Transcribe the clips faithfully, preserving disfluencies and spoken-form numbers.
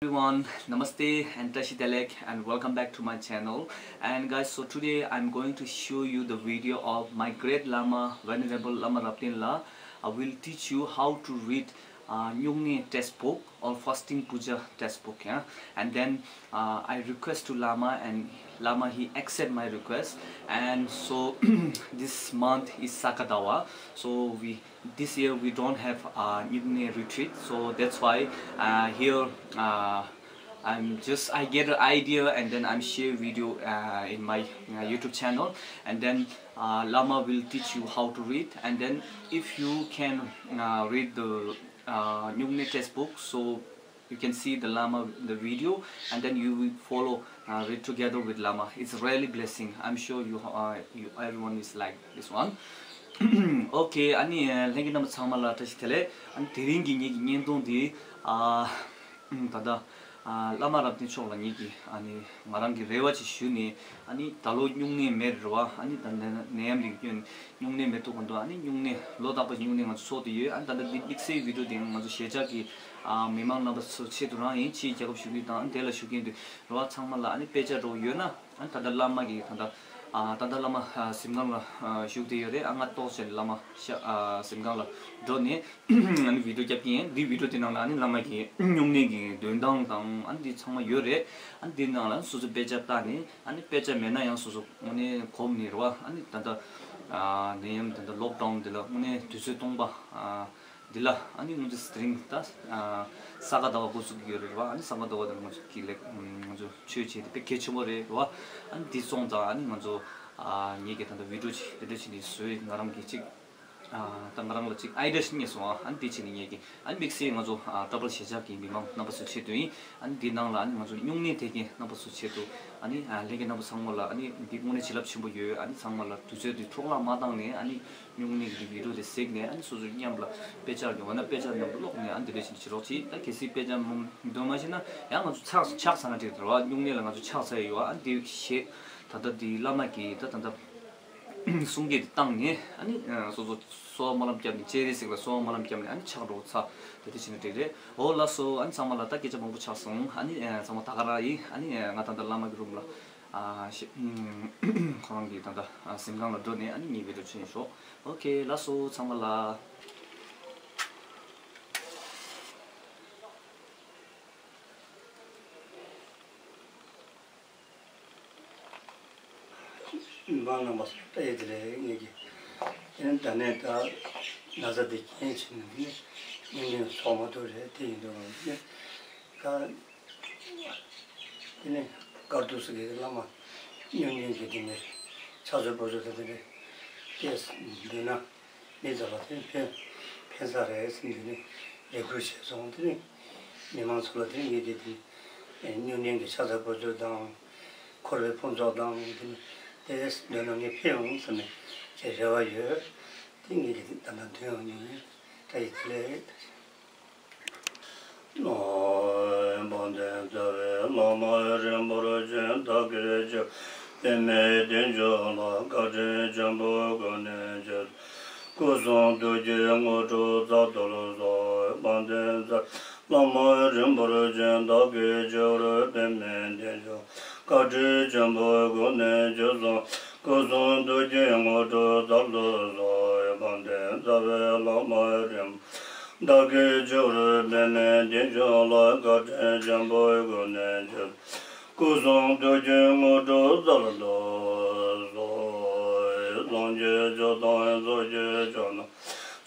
Everyone, namaste and tashi delek and welcome back to my channel. And guys, so today I'm going to show you the video of my great Lama, Venerable Lama Rabten La. I will teach you how to read uh, Nyungne textbook or fasting puja textbook. Yeah? And then uh, I request to Lama, and Lama, he accept my request. And so this month is Sakadawa, so we this year we don't have uh, Nyungne retreat, so that's why uh, here uh, I'm just, I get an idea and then I'm share video uh, in my uh, YouTube channel, and then uh, Lama will teach you how to read, and then if you can uh, read the uh, Nyungne textbook, so you can see the Lama, the video, and then you will follow, uh, read together with Lama. It's really blessing. I'm sure you, uh, you everyone is like this one. Okay, ཨ་ནི་ལྷན་རྒྱས་རྣམ་པ་ཚང་མ་ལ་བཀྲ་ཤིས་བདེ་ལེགས། ཨ་ནི་དེ་རིང་གི་ངེད་ཀྱི་བརྙན་ཐུང་འདི་ཨ་ད་ལྟ་ཨ་བླ་མ་རབ་བརྟན་མཆོག་ལ་ངེད་ཀྱི་ཨ་ནི་ང་རང་གི་རེ་བ་ཅིག་ཞུས་ནས། ཨ་ནི་ད་ལོ་སྨྱུང་གནས་མེད་རེད་བ། ཨ་ནི་ད་ནད་ནད་ཡམས་འདི་བསྐྱོན་སྨྱུང་གནས་མེད་ཐུག་གི་འདུག་ཨ་ནི་སྨྱུང་གནས་ལོ་རྟག་པར་སྨྱུང་གནས་ང་ཚོ་ཚོགས་བསྡད་ཡོད། ཨ་ནི་ད་ལྟ་འདི་དམིགས་བསལ་བི་ཌིའོ་འདི་ང་ཚོ་གཞིས་ཆགས་ཀྱི་ཨ་མི་མང་རྣམ་པ་ཚོ་ཆེད་དུ་རང་ཡིན། ཕྱིའི་རྒྱལ་ཁབ་བཞུགས་མཁན་དང་ཨ་ནི་དེ་ལ་བཞུགས་མཁན་དུ་རེད་བ། ཚང་མ་ལ་ཨ་ནི་དཔེ་ཆ་འདྲ་བོ་ཡོད་ན། ཨ་ནི་ད་ལྟ་བླ་མ་གི་ད་ལྟ་ཨ་ད་ལྟ་བླ་མ་ཨ་གཟིམ་ཁང་ལ་ཨ་བཞུགས་བསྡད་ཡོད་རེད། ཨ་སྔ་ཏོག་ཙམ་བླ་མ་ཤ་ཨ་གཟིམ་ཁང་ལ་འགྲོ་ནས་ཨ་ནི་བི་ཌིའོ་བརྒྱབ་ཀྱི་ཡིན། འདི་བི་ཌིའོ་དེ་ནང་ལ་ཨ་ནི་བླ་མ་གི་སྨྱུང་གནས་ཀྱི་འདོན་སྟངས་དང་ཨ་ནི་འདི་ཚང་མ་ཡོད་རེད། ཨ་ནི་འདི་ནང་ལ་སོ་སོ་དཔེ་ཆ་ལྟ་ནས། ཨ་ནི་དཔེ་ཆ་མེད་ན་ཡང་སོ་སོ་དངོས་གནས་གོམས་ནས་རེད་བ། ཨ་ནི་ད་ལྟ་ཨ་ནད་ཡམས་ད་ལྟ་ལོག་ཌའུན་འདི་ལ་དངོས་གནས་དུས་ཚོད་སྟོང་པ་ཨ་འདི་ལ་ཨ་ནི་ང་ཚོ་དེ་རིང་ད་ཨ་ས་ག་ཟླ་བ་འགོ་ཚུགས་ཀྱི་ཡོད་རེད་བ། ཨ་ནི་ས་ག་ཟླ་བ་འདི་ལ་ང་ཚོ་གི་ལེགས་ང་ཚོ་ཆོས་བྱེད་དེ་དཔེ་གལ་ཆེན་པོ་རེད་བ། ཨ་ནི་འདི་སོང་ཙང་ཨ་ནི་ང་ཚོ་ཨ་ངེད་ཀྱི་ད་ལྟ་བི་ཌིའོ་ཅིག་དེ་འདྲ་བྱས་ནས་བཟོས། ང་རང་གི་ཅིག་ཨ་ད་ང་རང་ལ་ཅིག་ཨའི་ཌི་ཡ་ཞིག་རྙེད་སོང་། ཨ་ཨ་ནི་དེ་བྱས་ནས་ངེད་ཀྱི་ཨ་ནི་དམིགས་བསལ་ང་ཚོ་ཨ་ཏྲ་པལ་གཞིས་ཆགས་ཀྱི་མི་མང་རྣམ་པ་ཚོའི་ཆེད་དུ་ཡིན། ཨ་ནི་འདི་ནང་ལ་ཨ་ནི་ང་ཚོ་སྨྱུང་གནས་དེ་གའི་རྣམ་པ་ཚོའི་ཆེད་དུ་ཨ་ནི་ཨ་ལྷན་རྒྱས་རྣམ་པ་ཚང་མ་ལ་ཨ་ནི་འདི་དངོས་གནས་བྱིན་རླབས་ཆེན་པོ་ཡོད། ཨ་ནི་ཚང་མ་ལ་དུས་ཚོད་འདི་འཕྲོ་བརླག་མ་བཏང་ནས། ཨ་ནི་སྨྱུང་གནས་ཀྱི་བི་ཌིའོ་དེ་གཟིགས་ནས། ཨ་ནི་སོ་སོའི་མཉམ་ལ་དཔེ་ཆ་ཡོང་བ་ན་དཔེ་ཆ་མཉམ་དུ་ཀློག་ནས་ཨ་ནི་དེ་འདྲ་བྱས་ནས་བྱེད་རོགས་གྱིས། ད་གལ་སྲིད་དཔེ་ཆ་མང་འདོན་མ་ཤེས་ན་ཡང་ང་ཚོ་ཕྱག་ཕྱག་འཚལ་ན་འགྲིག་རེད་བ། སྨྱུང་གནས་ལ་ང་ཚོ་ཕྱག་འཚལ་ཡོད། ཨ་ནི་དེ་ཞེས་ད་ལྟ་དེ་བླ་མ་གིས་ད་ད་ལྟ་གསུང་སྐད་དེ་བཏང་ནས། ཨ་ནི་ཨ་སོ་སོ་གསོལ་བ་སྨོན་ལམ་བརྒྱབ་ནས། སྤྱན་རས་གཟིགས་ལ་གསོལ་བ་སྨོན་ལམ་བརྒྱབ་ནས་ཨ་ནི་ཕྱག་འགྲོ་ཚར། དེ་འདྲ་བྱས་ན་འགྲིག་རེད། འོ་ལགས་སོ། ཨ་ནི་ཚང་མ་ལ་ད་སྐད་ཆ་མང་པོ་ཆགས་སོང་། ཨ་ནི་ཨ་ཚང་མ་ད་ག་རང་ཡིན། ཨ་ནི་ཨ་ང་ད་ལྟ་བླ་མ་གི་རུམ་ལ་ཨ་ཤི་ཁོ་རང་གི་ད་ལྟ་ཨ་གཟིམ་ཁང་ལ་འགྲོ་ནས་ཨ་ནི་ངའི་བི་ཌིའོ་ཆུ་ཡིན་ཤོག་ཨོ་ཁེ། ལགས་སོ། ཚང་མ་ལ། མི་མང་རྣམ་པ་ཚོ་བཀྲ་ཤིས་བདེ་ལེགས། ངེད་ཀྱི་དེ་ནི་ད་ནས་ད་ན་ཚ་དེ་རྐྱེན་བྱས་ནས་ནི་སྨྱུང་གནས་ཚོགས་མ་ཐུབ་རེད། དེ་ཡིན་དུས་ནི་ད་དེ་ནི་དཀར་གདུགས་སུ་གི་བླ་མ་སྨྱུང་གནས་ཀྱི་དེ་ནི་ཕྱག་མཛོད་པོ་ཚོ་ད་དེ་ནི་བལྟས་འདོད་ན་མི་ཚོ་ལ་དེ་ཕན་ཕན་ས་རེད་ཟེར་ནས་དེ་ནི་རེ་སྐུལ་བྱས་སོང་། དེ་ནི་མི་མང་ཚོ་ལ་དེ་ནི་ངེད་ཀྱི་དེ་ནི་སྨྱུང་གནས་ཀྱི་ཕྱག་མཛོད་པོ་ཚོ་དང་། འཁོར་བའི་ཕུན་ཚོགས་དང་དེ་ནི་དེ་འདོན་ན་ངས་ཕན་ཡོང་བསམ་ནས་ཅེས་རེ་བ་ཡོད། དེ་ངས་ཀྱི་ད་ལྟ་འདོན་ཡོང་མྱོང་ཡིན། བཀྲ་ཤིས་བདེ་ལེགས། དཔལ་ལྡན་རྩ་བའི་བླ་མ་རིན་པོ་ཆེ་བདག་གིར་བཅོལ། པདྨའི་གདན་མཆོག་ལ་བཀའ་དྲིན་ཆེན་པོ་སྐུ་ནས་ཆེ། སྐུ་གསུང་ཐུགས་ཀྱི་དངོས་གྲུབ་སྩལ་དུ་གསོལ། དཔལ་ལྡན་རྩ་བླ་མ་རིན་པོ་ཆེ་བདག་གིར་བཅོལ། པདྨའི་གདན་མཆོག་བཀའ་དྲིན་ཆེན་པོ་སྐུ་ནས་ཆེ་གསུངས། སྐུ་གསུང་ཐུགས་ཀྱི་དངོས་གྲུབ་སྩལ་དུ་གསོལ། དཔལ་ལྡན་རྩ་བའི་བླ་མ་རིན་པོ་བདག་གིར་བཅོལ། པདྨའི་གདན་མཆོག་ལ་བཀའ་དྲིན་ཆེན་པོ་སྐུ་ནས་ཆེ། སྐུ་གསུང་ཐུགས་ཀྱི་དངོས་གྲུབ་སྩལ་དུ་གསོལ། སངས་རྒྱས་ཆོས་དང་ཚོགས་ཀྱི་མཆོག་རྣམས།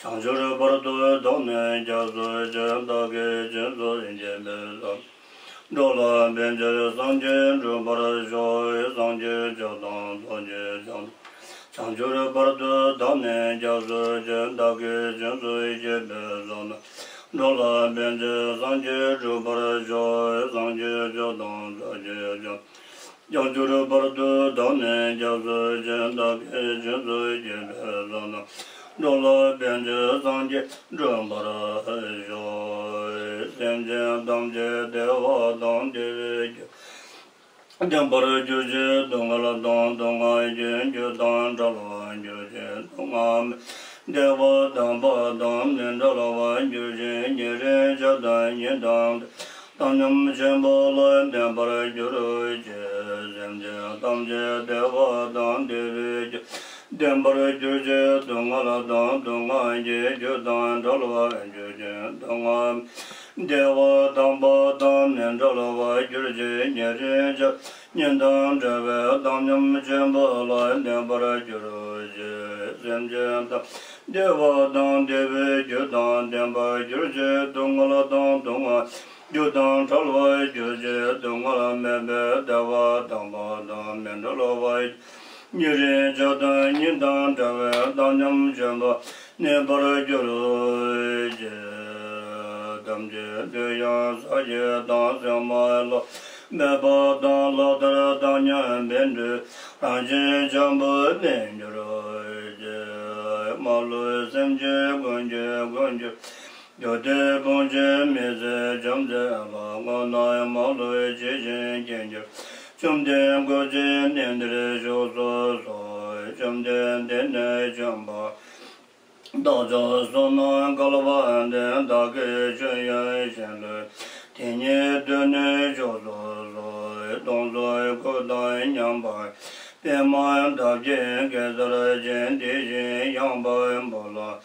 བྱང་ཆུབ་བར་དུ་བདག་ནི་སྐྱབས་སུ་མཆི། བདག་གིས་སྦྱིན་སོགས་བགྱིས་པའི་ཚོགས། འགྲོ་ལ་ཕན་ཕྱིར་སངས་རྒྱས་འགྲུབ་པར་ཤོག། སངས་རྒྱས་ཆོས་དང་ཚོགས་ཀྱི་མཆོག་རྣམས། བྱང་ཆུབ་བར་དུ་བདག་ནི་སྐྱབས་སུ་མཆི། བདག་གིས་སྦྱིན་སོགས་བགྱིས་པའི་ཚོགས་རྣམས། འགྲོ་ལ་ཕན་ཕྱིར་སངས་རྒྱས་འགྲུབ་པར་ཤོག། སངས་རྒྱས་ཆོས་དང་ཚོགས་ཀྱི་མཆོག། བྱང་ཆུབ་བར་དུ་བདག་ནི་སྐྱབས་སུ་མཆི། བདག་གིས་སྦྱིན་སོགས་བགྱིས་པའི་ཚོགས་རྣམས། འགྲོ་ལ་ཕན་ཕྱིར་སངས་རྒྱས་འགྲུབ་པར་ཤོག། སེམས་ཅན་ཐམས་ཅད་བདེ་བ་དང་བདེ་བའི་རྒྱུ། བདེན་པར་གྱུར་ཅིང་སྡུག་བསྔལ་དང་སྡུག་བསྔལ་གྱི་རྒྱུ་དང་བྲལ་བར་གྱུར་ཅིང་སྡུག་བསྔལ་མེད། བདེ་བ་དམ་པ་དང་མི་འབྲལ་བར་གྱུར་ཅིང་ཉེ་རིང་ཆགས་སྡང་གཉིས་དང་བྲལ། བཏང་སྙོམས་ཆེན་པོ་ལ་ལྡན་པར་གྱུར་ཅིག་སེམས་ཅན་ཐམས་ཅད་བདེ་བ་དང་བདེ་བའི་རྒྱུ་ལྡན་པར་གྱུར་ཅིག་སྡུག་བསྔལ་དང་སྡུག་བསྔལ་གྱི་རྒྱུ་དང་བྲལ་བར་གྱུར་ཅིག་སྡུག་བསྔལ་བདེ་བ་དམ་པ་དང་ནི་བྲལ་བར་གྱུར་ཅིག་ཉེ་རིང་ཆགས་ཉེན་དང་བྲལ་བའི་བཏང་སྙོམས་ཆེན་པོ་ལ་ལྡན་པར་གྱུར་ཅིག་སེམས་ཅན་ཐམས་བདེ་བ་དང་བདེ་བའི་རྒྱུ་དང་ལྡན་པར་གྱུར་ཅིག་སྡུག་བསྔལ་དང་སྡུག་བསྔལ་རྒྱུ་དང་བྲལ་བར་གྱུར་ཅིག་སྡུག་བསྔལ་མེད་པའི་བདེ་བ་དམ་པ་དང་མི་འབྲལ་བར་ཉེ་རིང་ཆགས་སྡང་གཉིས་དང་བྲལ་བའི་བཏང་སྙོམས་ཆེན་པོ་གནས་པར་གྱུར་ཅིག་ཐམས་ཅད་དུ་ཡང་ས་གཞི་དང་སྲན་མ་ལ་མེད་པ་དང་ལག་མཐིལ་དང་མཉམ་པའི་འབྲས་རང་བཞིན་ཆེན་པོ་གནས་གྱུར་ཅིག་མ་ལུས་སེམས་ཅན་ཀུན་གྱི་ཀུན་གྱི་རྒྱུ་སྟེ་ཕུང་ཆེན་མི་ཟད་ཅུང་ཟད་ལ་དངོས་རྣམས་མ་ལུས་ཇི་བཞིན་མཁྱེན་གྱུར། བཅོམ་ལྡན་སྐུ་མཆེད་གནས་འདིར་བཞུགས་སུ་གསོལ། བཅོམ་ལྡན་འདས་ནི་བཅོམ་པ་རྡོ་རྗེ་བསོད་ནམས་བསྐལ་པ་འདས་བདག་གིས་ཆོས་ཡོན་བཞིན་ལུས། དེ་ཉིད་དུ་ནི་བཞུགས་སུ་གསོལ། སྟོང་གཟུགས་སྐུ་དང་མཉམ་པ་པདྨ་འདབ་བརྒྱད་གེ་སར་ཅན་དེ་བཞིན་ཡངས་པ་འབུམ་ལ་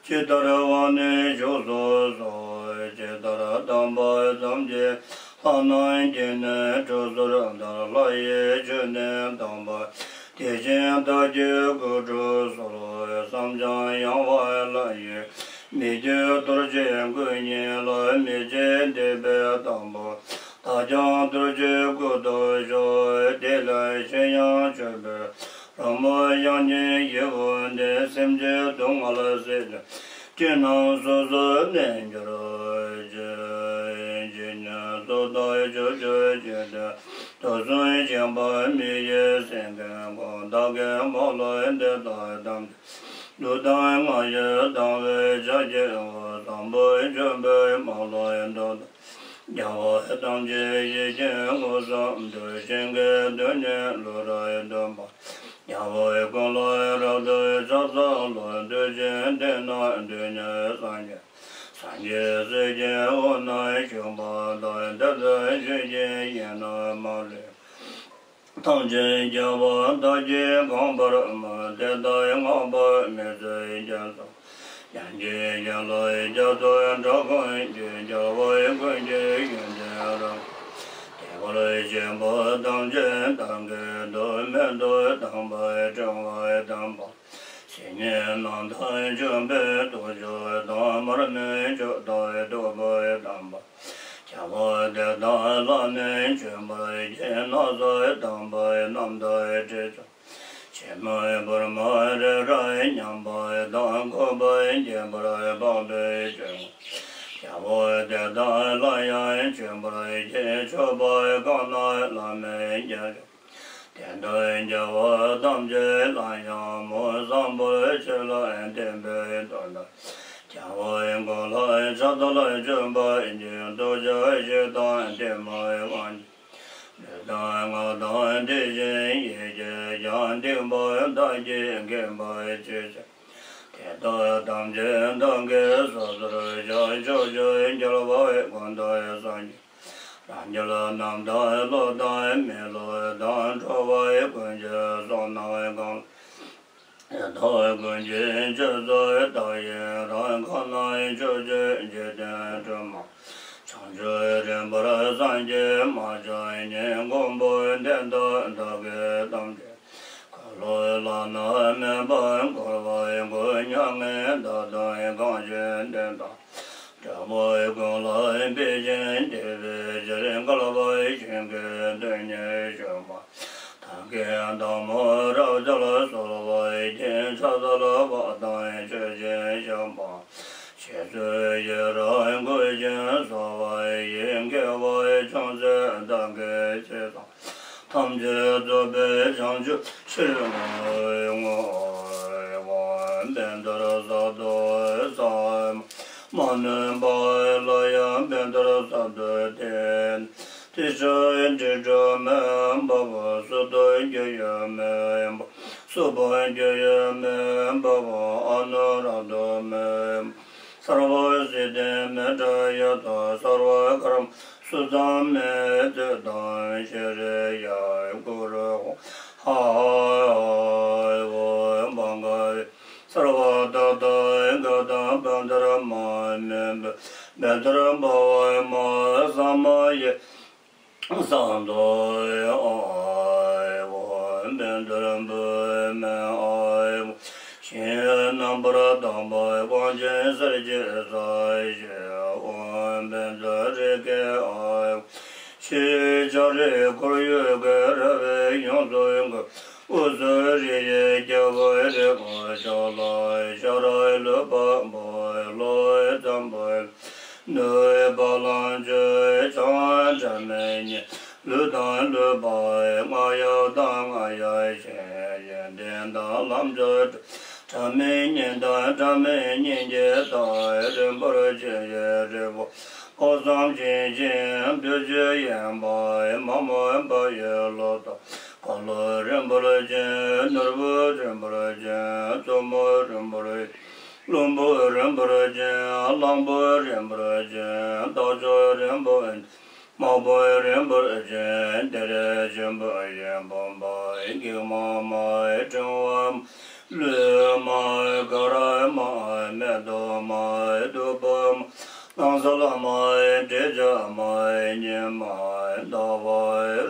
ཇི་ལྟར་བ་ནི་བཞུགས་སུ་གསོལ། ཇི་ལྟར་དམ་པ་ཐམས་ཅད་ལྷ་རྣམས་ཀྱིས་ནི་སྒྲུབ་ཟུར་ལྟར། ལྷ་ཡི་ཆོས་ནི་དམ་པ་དེ་བཞིན་བདག་གིས་སྐུ་སྒྲུབ་གསོལ། བསམ་ཀྱང་ཡང་བ་ལྷ་ཡི་མིག་གིས་རྡོ་རྗེ་སྐུ་བརྙེས་ལ། མི་ཕྱེད་འདས་པའི་དང་པོ་དག་ཀྱང་རྡོ་རྗེ་སྐུ་སྟོན་ཤོག་དེ་ལས་གཞན་ཡང་མཆོད་པའི་རོལ་མོ་དབྱངས་སྙན་ཡིད་འོང་ལྡན། སེམས་ཅན་སྡུག་བསྔལ་སེལ་བའི་སྤྲིན་རྣམས་སོ་སོར་གནས་གྱུར་ཅིག་ཇི་སྙེད་སུ་དག་ཕྱོགས་བཅུའི་འཇིག་རྟེན་དུ་གསུངས་བཞིན་པ། མི་ཡི་སེང་གེ་ཀུན་བདག་གི་མ་ལུས་འདི་དག་ཐམས་ཅད་ལུས་དང་ངག་ཡིད་དང་བས་ཕྱག་བགྱིའོ། བཟང་པོ་སྤྱོད་པའི་མ་ལུས་མཐུ་དང་རྒྱལ་བ་ཐམས་ཅད་ཡིད་ཀྱི་དངོས་སུ་འདུ། ཞིང་གི་རྡུལ་སྙེད་ལུས་རེ་འདུས་པ། རྒྱལ་བ་ཀུན་ལ་རབ་ཏུ་ཕྱག་འཚལ་ལོ། འདུས་བྱས་འདི་ན་འདུས་ནས་སངས་རྒྱས་སངས་རྒྱས་སྲས་ཀྱི་དབུས་ན་བཞུགས་པ་དང་། དེ་ལྟར་ཆོས་ཀྱི་དབྱིངས་རྣམས་མ་ལུས་ཐམས་ཅད་རྒྱལ་བ་དག་གིས་གང་བར་མོས། དེ་དག་བསྔགས་པ་མི་བཟད་རྒྱ་མཚོ། ཡང་ཅིག་ཡན་ལག་རྒྱ་མཚོའི་སྒྲ་ཀུན་གྱིས། རྒྱལ་བ་ཀུན་གྱི་ཡོན་ཏན་རབ། དེ་བར་གཤེགས་པ་ཐམས་ཅད་བདག་གིས་བསྟོད། མི་སྡོད་དམ་པའི་ཕྲེང་བ་དམ་པ། བཤེས་གཉེན་རྣམས་དང་མཆོད་པའི་དུང་ཆོས་དང་། མར་མེ་མཆོག་དང་ཐུབ་པ་དམ་པ། ཁྱབ་པ་དེ་དག་ལ་ནི་མཆོད་པར་བགྱི། ན་བཟའ་དམ་པའི་རྣམ་ཐར་ཁྲིད་ཕྱག་ཕྱི་མ་བོར་མ་རེ་རེ་མཉམ་པ་དང་། འགོག་པའི་འགྱེད་པར་འཕགས་པའི་སྤྱོད་ངན། ཁྱབ་པ་དེ་དག་ལ་ཡང་མཆོད་པར་བགྱི། མཆོད་པ་གང་རྣམས་བླ་མེད་ཀྱི་མཆོག་དེ་དག་རྒྱལ་བ་ཐམས་ཅད་ལ་ཡང་མོས། བཟང་པོ་ཆོས་ལ་བརྟེན་པའི་དོན་དག་ཁྱབ་པ་ཀུན་ལ་ཕྱག་འཚལ་མཆོད་པར་བགྱི། ཐུགས་རྗེ་ཆེ་དང་བདེ་མོའི་དབང་གིས། ལུས་དང་ངག་དང་དེ་བཞིན་ཡིད་ཀྱིས་ཀྱང་། སྡིག་པ་བདག་གིས་བགྱིས་པའི་ཕྱིར་ཕྱིར། དེ་དག་ཐམས་ཅད་བདག་གིས་སོ་སོར་བཤགས། ཕྱོགས་བཅུའི་རྒྱལ་བ་ཀུན་ཏུ་སངས་རྒྱས། རང་རྒྱལ་རྣམས་དང་ཀླུ་དང་མི་ཀླུ་དང་། འགྲོ་བ་ཀུན་གྱི་བསོད་ནམས་གང་། དེ་དག་ཀུན་གྱི་མཆོད་ཚོགས་བདག་ཡི་རང་། གང་རྣམས་ཕྱོགས་བཅུའི་འཇིག་རྟེན་དྲི་མ་བྱང་ཆུབ་རིམ་པར་སངས་རྒྱས་མ་ཆགས་ཉིད། མགོན་པོ་དེ་དག་བདག་གིས་ཐམས་ཅད་བསྐོར། བླ་ན་མེད་པར་བསྐོར་བར་བསྐུལ། མྱ་ངན་འདའ་སྟོན་གང་བྱེད་དེ་དག་སྒྲུབ་པ་ཀུན་ལ་འབད་ཅིང་བདེ་བའི་ཕྱིར། བསྐལ་པ་ཞིང་གི་རྡུལ་སྙེད་བཞུགས་པ། བདག་གིས་ཐལ་མོ་སྦྲ་གསལ་གསོལ་བར་བགྱི། ཕྱག་འཚལ་བ་དང་མཆོད་ཅིང་བཤགས་པ། རྗེས་སུ་ཡི་རང་བསྐུལ་ཞིང་གསོལ་བ་ཡི། དགེ་བ་ཅུང་ཟད་བདག་གིས་ཅི་བསགས། ཐམས་ཅད་རྫོགས་པའི་བྱང་ཆུབ་ཕྱིར་བསྔོ་བ། བཻ་ཌཱུརྱ་ཛཱ་ཏོ་ས། མ་ནུ་པཱ་ལ་ཡ་བཻ་ཌཱུརྱ་ཛཱ་ཏོ་སྟེ། དྷཱིཿཅ་དྲི་ཏྲ་མེ་བྷ་བ། སུ་ཏོ་གྱ་ཡ་མེ་བྷ། སུ་བྷ་གྱ་ཡ་མེ་བྷ་བ། ཨ་ནུ་རཱ་དྷ་མེ་བྷ། སརྦ་སིདྡྷི་མེ་ཌཱ་ཡ་ཐཱ། སརྦ་ཀརྨ་ སུ་ཙམ་མེད་ཚུལ་དང་ཤེས་རིག་ཡར་སྐུ་རུ་ཧ་ཧ་འོ་འབངས་ག་སརྦ་ཏ་ཏ་ག་དང་བན་དར་མ་མེ་བན་དར་འབར་བ་མ་ས་མ་ཡེ། ས་མདོ་ཨ་འོ་བན་དར་འབུ་མེ་ཨ་འོ་ཞིང་རྣམ་པར་དག་པ་དབང་ཆེན་གསེར་གྱི་ས་གཞི་འོ་བན་དར་རི་སྐེད་ཨ་འོ་ཤེས་བྱ་རི་ཁོར་ཡུག་གི་རི་བོའི་ཡང་སུ་གི་དབུས་སུ་རི་ཡི་རྒྱལ་པོའི་རི་ཁོར་ཕྱོགས་ལ་ཤ་ར་ལུས་པ་འབུ་ལོ་ཙམ་འབུ། ནུས་པ་ལང་ཚོའི་ཆང་འདྲ་མེད་ཉིད། ལུས་དང་ལུས་པ་རྔ་ཡབ་དང་རྔ་ཡབ་ཆེ། ཡོན་ཏན་དང་ལམ་གྱི་འདྲ་མེད་ཉིད་དང་འདྲ་མེད་སྙིང་རྗེ་དང་རིན་པོར་ཆེ་ཡི་རི་བོ། ཕོ་བསམ་ཤིང་ཤིང་བདུད་ཀྱི་གཡན་པ་མ་མོ་འབར་བའི་ལོ་ཏོག་ཁ་ལོ་རིན་པོར་ཆེ། ནོར་བུ་རིན་པོར་ཆེ། མཚོ་མོ་རིན་པོར་ཆེ། ལྷུན་པོ་རིན་པོར་ཆེ། གླང་པོ་རིན་པོར་ཆེ། རྟ་མཆོག་རིན་པོ་ཆེ། དམག་དཔོན་རིན་པོ་ཆེ། དེ་རིང་ཆེན་པོ་ཡིན་ཕོ་མོ་གིང་མ་མ་ཕྲེང་བ་མ་ལུས་མ་ཀ་ར་མ་མེ་ཏོག་མ་བདུག་སྤོས་མ་སྣང་གསལ་མ་འབྲས་ཆགས་མ་ཉི་མ་ཟླ་བ་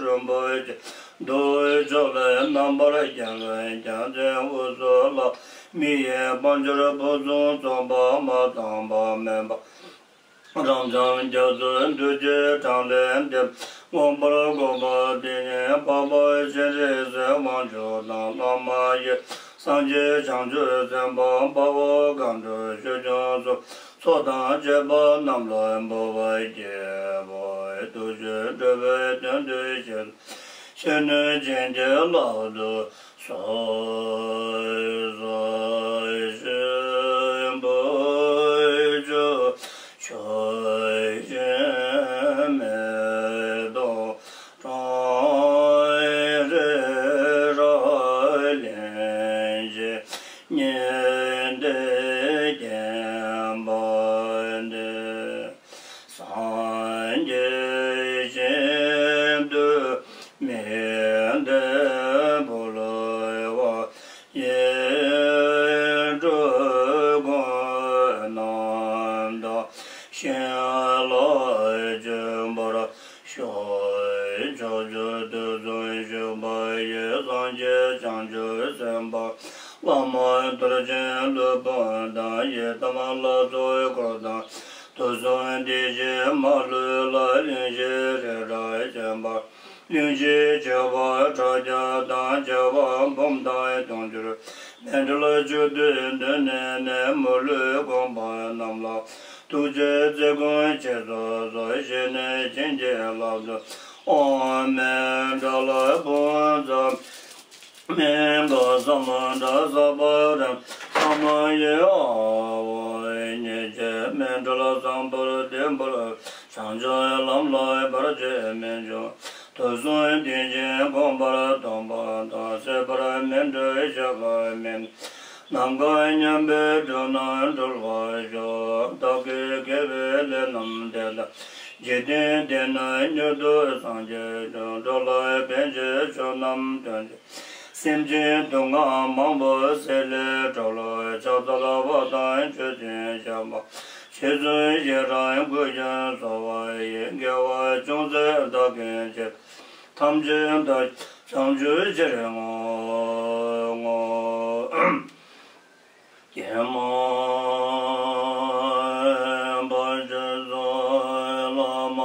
རིན་པོ་ཆེ། རྡོ་ཕྱོགས་ལས་རྣམ་པར་རྒྱལ་བའི་རྒྱལ་མཚན་དབུས་སུ་ལྷ། མི་ཡི་དཔལ་འབྱོར་ཕུན་སུམ་ཚོགས་པ་མ་ཚང་བ་མེད་པ། རབ་འབྱམས་རྒྱ་མཚོའི་འདུ་བྱེད་གྲངས་ལས་འདས། མངོན་པར་རྫོགས་པ་དེ་ཉིད་འཕགས་པ་སྤྱན་རས་གཟིགས་དབང་ཕྱུག་དང་བླ་མ་ཡི། སངས་རྒྱས་བྱང་ཆུབ་སེམས་དཔའ་དཔའ་བོ་མཁའ་འགྲོ་ཆོས་སྐྱོང་སོགས། ཚོགས་དང་བཅས་པ་རྣམས་ལ་འབུལ་བར་བགྱིའོ། ཐུགས་རྗེས་འགྲོ་བའི་དོན་དུ་གཤེགས། གཞོན་ནུ་བྱིན་གྱིས་བརླབ་ཏུ་གསོལ། ཞིང་པོ་ཆུ་ཆུ་ཞིང་མེ་ཏོག་ཀྲོང་རེ་ར་ལེན་བྱེད་ཉི་ཟླའི་བརྒྱན་པ་འདི། སངས་རྒྱས་ཞིང་དུ་མི་འདའ་བུ་ལ་བ་ཡི་འགྲོ་ཀུན་རྣམ་དག་ཞིང་ལ་སྤྱོད་པར་ཤོག་ཕྱོགས་བཅུ་དུས་གསུམ་བཞུགས་པ་ཡི་སངས་རྒྱས་བྱང་ཆུབ་སེམས་དཔའ་བླ་མ་རྡོ་རྗེ་སློབ་དཔོན་དང་ཡི་དམ་ལྷ་ཚོགས་འཁོར་དང་། དུས་གསུམ་བདེ་གཤེགས་མ་ལུས་ལ་གླིང་བཞི་རི་རབ་བྱེད་པ། གླིང་བཞིའི་བྱེ་བ་ཕྲག་བརྒྱ་དང་བྱེ་བ་འབུམ་དང་དུང་ཕྱུར་མཎྜལ་བཅུ་བདུན་འདོན་ནས་ནས་མ་ལུས་གོང་འཕེལ་རྣམས་ལ། ཐུགས་རྗེས་བརྩེ་ཀུན་ཆེ་སོ་སོར་བཞེས་ནས་བྱིན་གྱིས་བརླབ་ཏུ་ཨོཾ་མཎྜལ་བུམ་ཚ་མན་ག་ས་མུ་དྲ་ས་པ་ར་ས་མ་ཡེ་ཨ་བོ་ཉེ་ཆེ་མཎྜལ་བཟང་པོར་བདེན་པར་བྱང་ཆུབ་ལམ་ལ་བར་ཆད་མེད་འབྱུང་། དུས་གསུམ་བདེ་ཆེན་དགོངས་པར་རྟོགས་པ་དང་། ཟད་པར་མི་འགྲོ་ཞེས་པ་མེད། ནམ་མཁའ་མཉམ་པའི་སྒྲུབ་རྣམས་གྲོལ་བར་ཤོག་བདག་གི་དགེ་བའི་ལས་རྣམས་དེ་དག་འཇིག་རྟེན་འདི་ན་མྱུར་དུ་སངས་རྒྱས་ཤོག་འགྲོ་ལ་ཕན་ཕྱིར་ཆོས་རྣམས་སྟོན་ཏེ། སེམས་ཅན་སྡུག་བསྔལ་མང་པོ་སེལ་ལས་སྒྲོལ་ལོ། ཕྱག་འཚལ་བ་དང་མཆོད་ཅིང་བཤགས་པ། རྗེ་བཙུན་ཞེ་སྡང་ཀུན་ཀྱང་གསོ་བ་ཡི། དགེ་བ་ཅུང་ཟད་བདག་གིས་བྱས། ཐམས་ཅད་བདག་བྱང་ཆུབ་ཕྱིར་བསྔོ། བསྔོ། ཀྱེ་མ་བྱང་ཆུབ་སེམས་དཔའ་བླ་མ་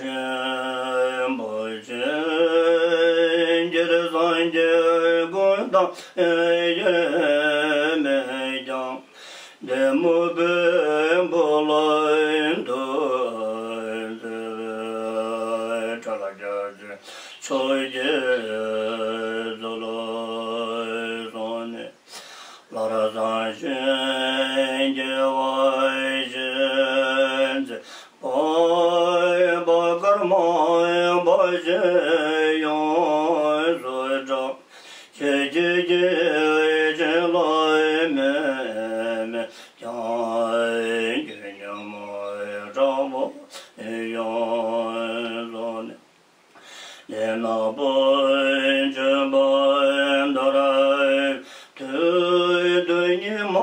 རིན་པོ་ཆེ། སྤྱིར་སངས་རྒྱས་ཀུན་བདག་ཡེ་མེད་ཀྱང་། འདས་མ་བུ་ལ་འདུད་མཛད་པའི་ཁྲ་ལ་རྒྱ་ཆེན་ཕྱོགས་ཀྱི་ཟུར་ལ་སོང་ནས། ལར་བཟང་ཞིང་རྒྱས་པ་ཞིག་མཛད་པ། པ་ཀརྨ་པ་ཞིག་ཡོངས་སུ་གྲགས། ཁྱེད་ཀྱི་སྐྱེ་ཆེན་ལ་མེད་མེད་ཀྱང་། རྒྱུད་ཉོན་མོངས་དྲག་པོ་ཡོངས། ལས་ནག་པོ་བྱོན་པ་ལྟར། དུས་དུས་ཉི་མ་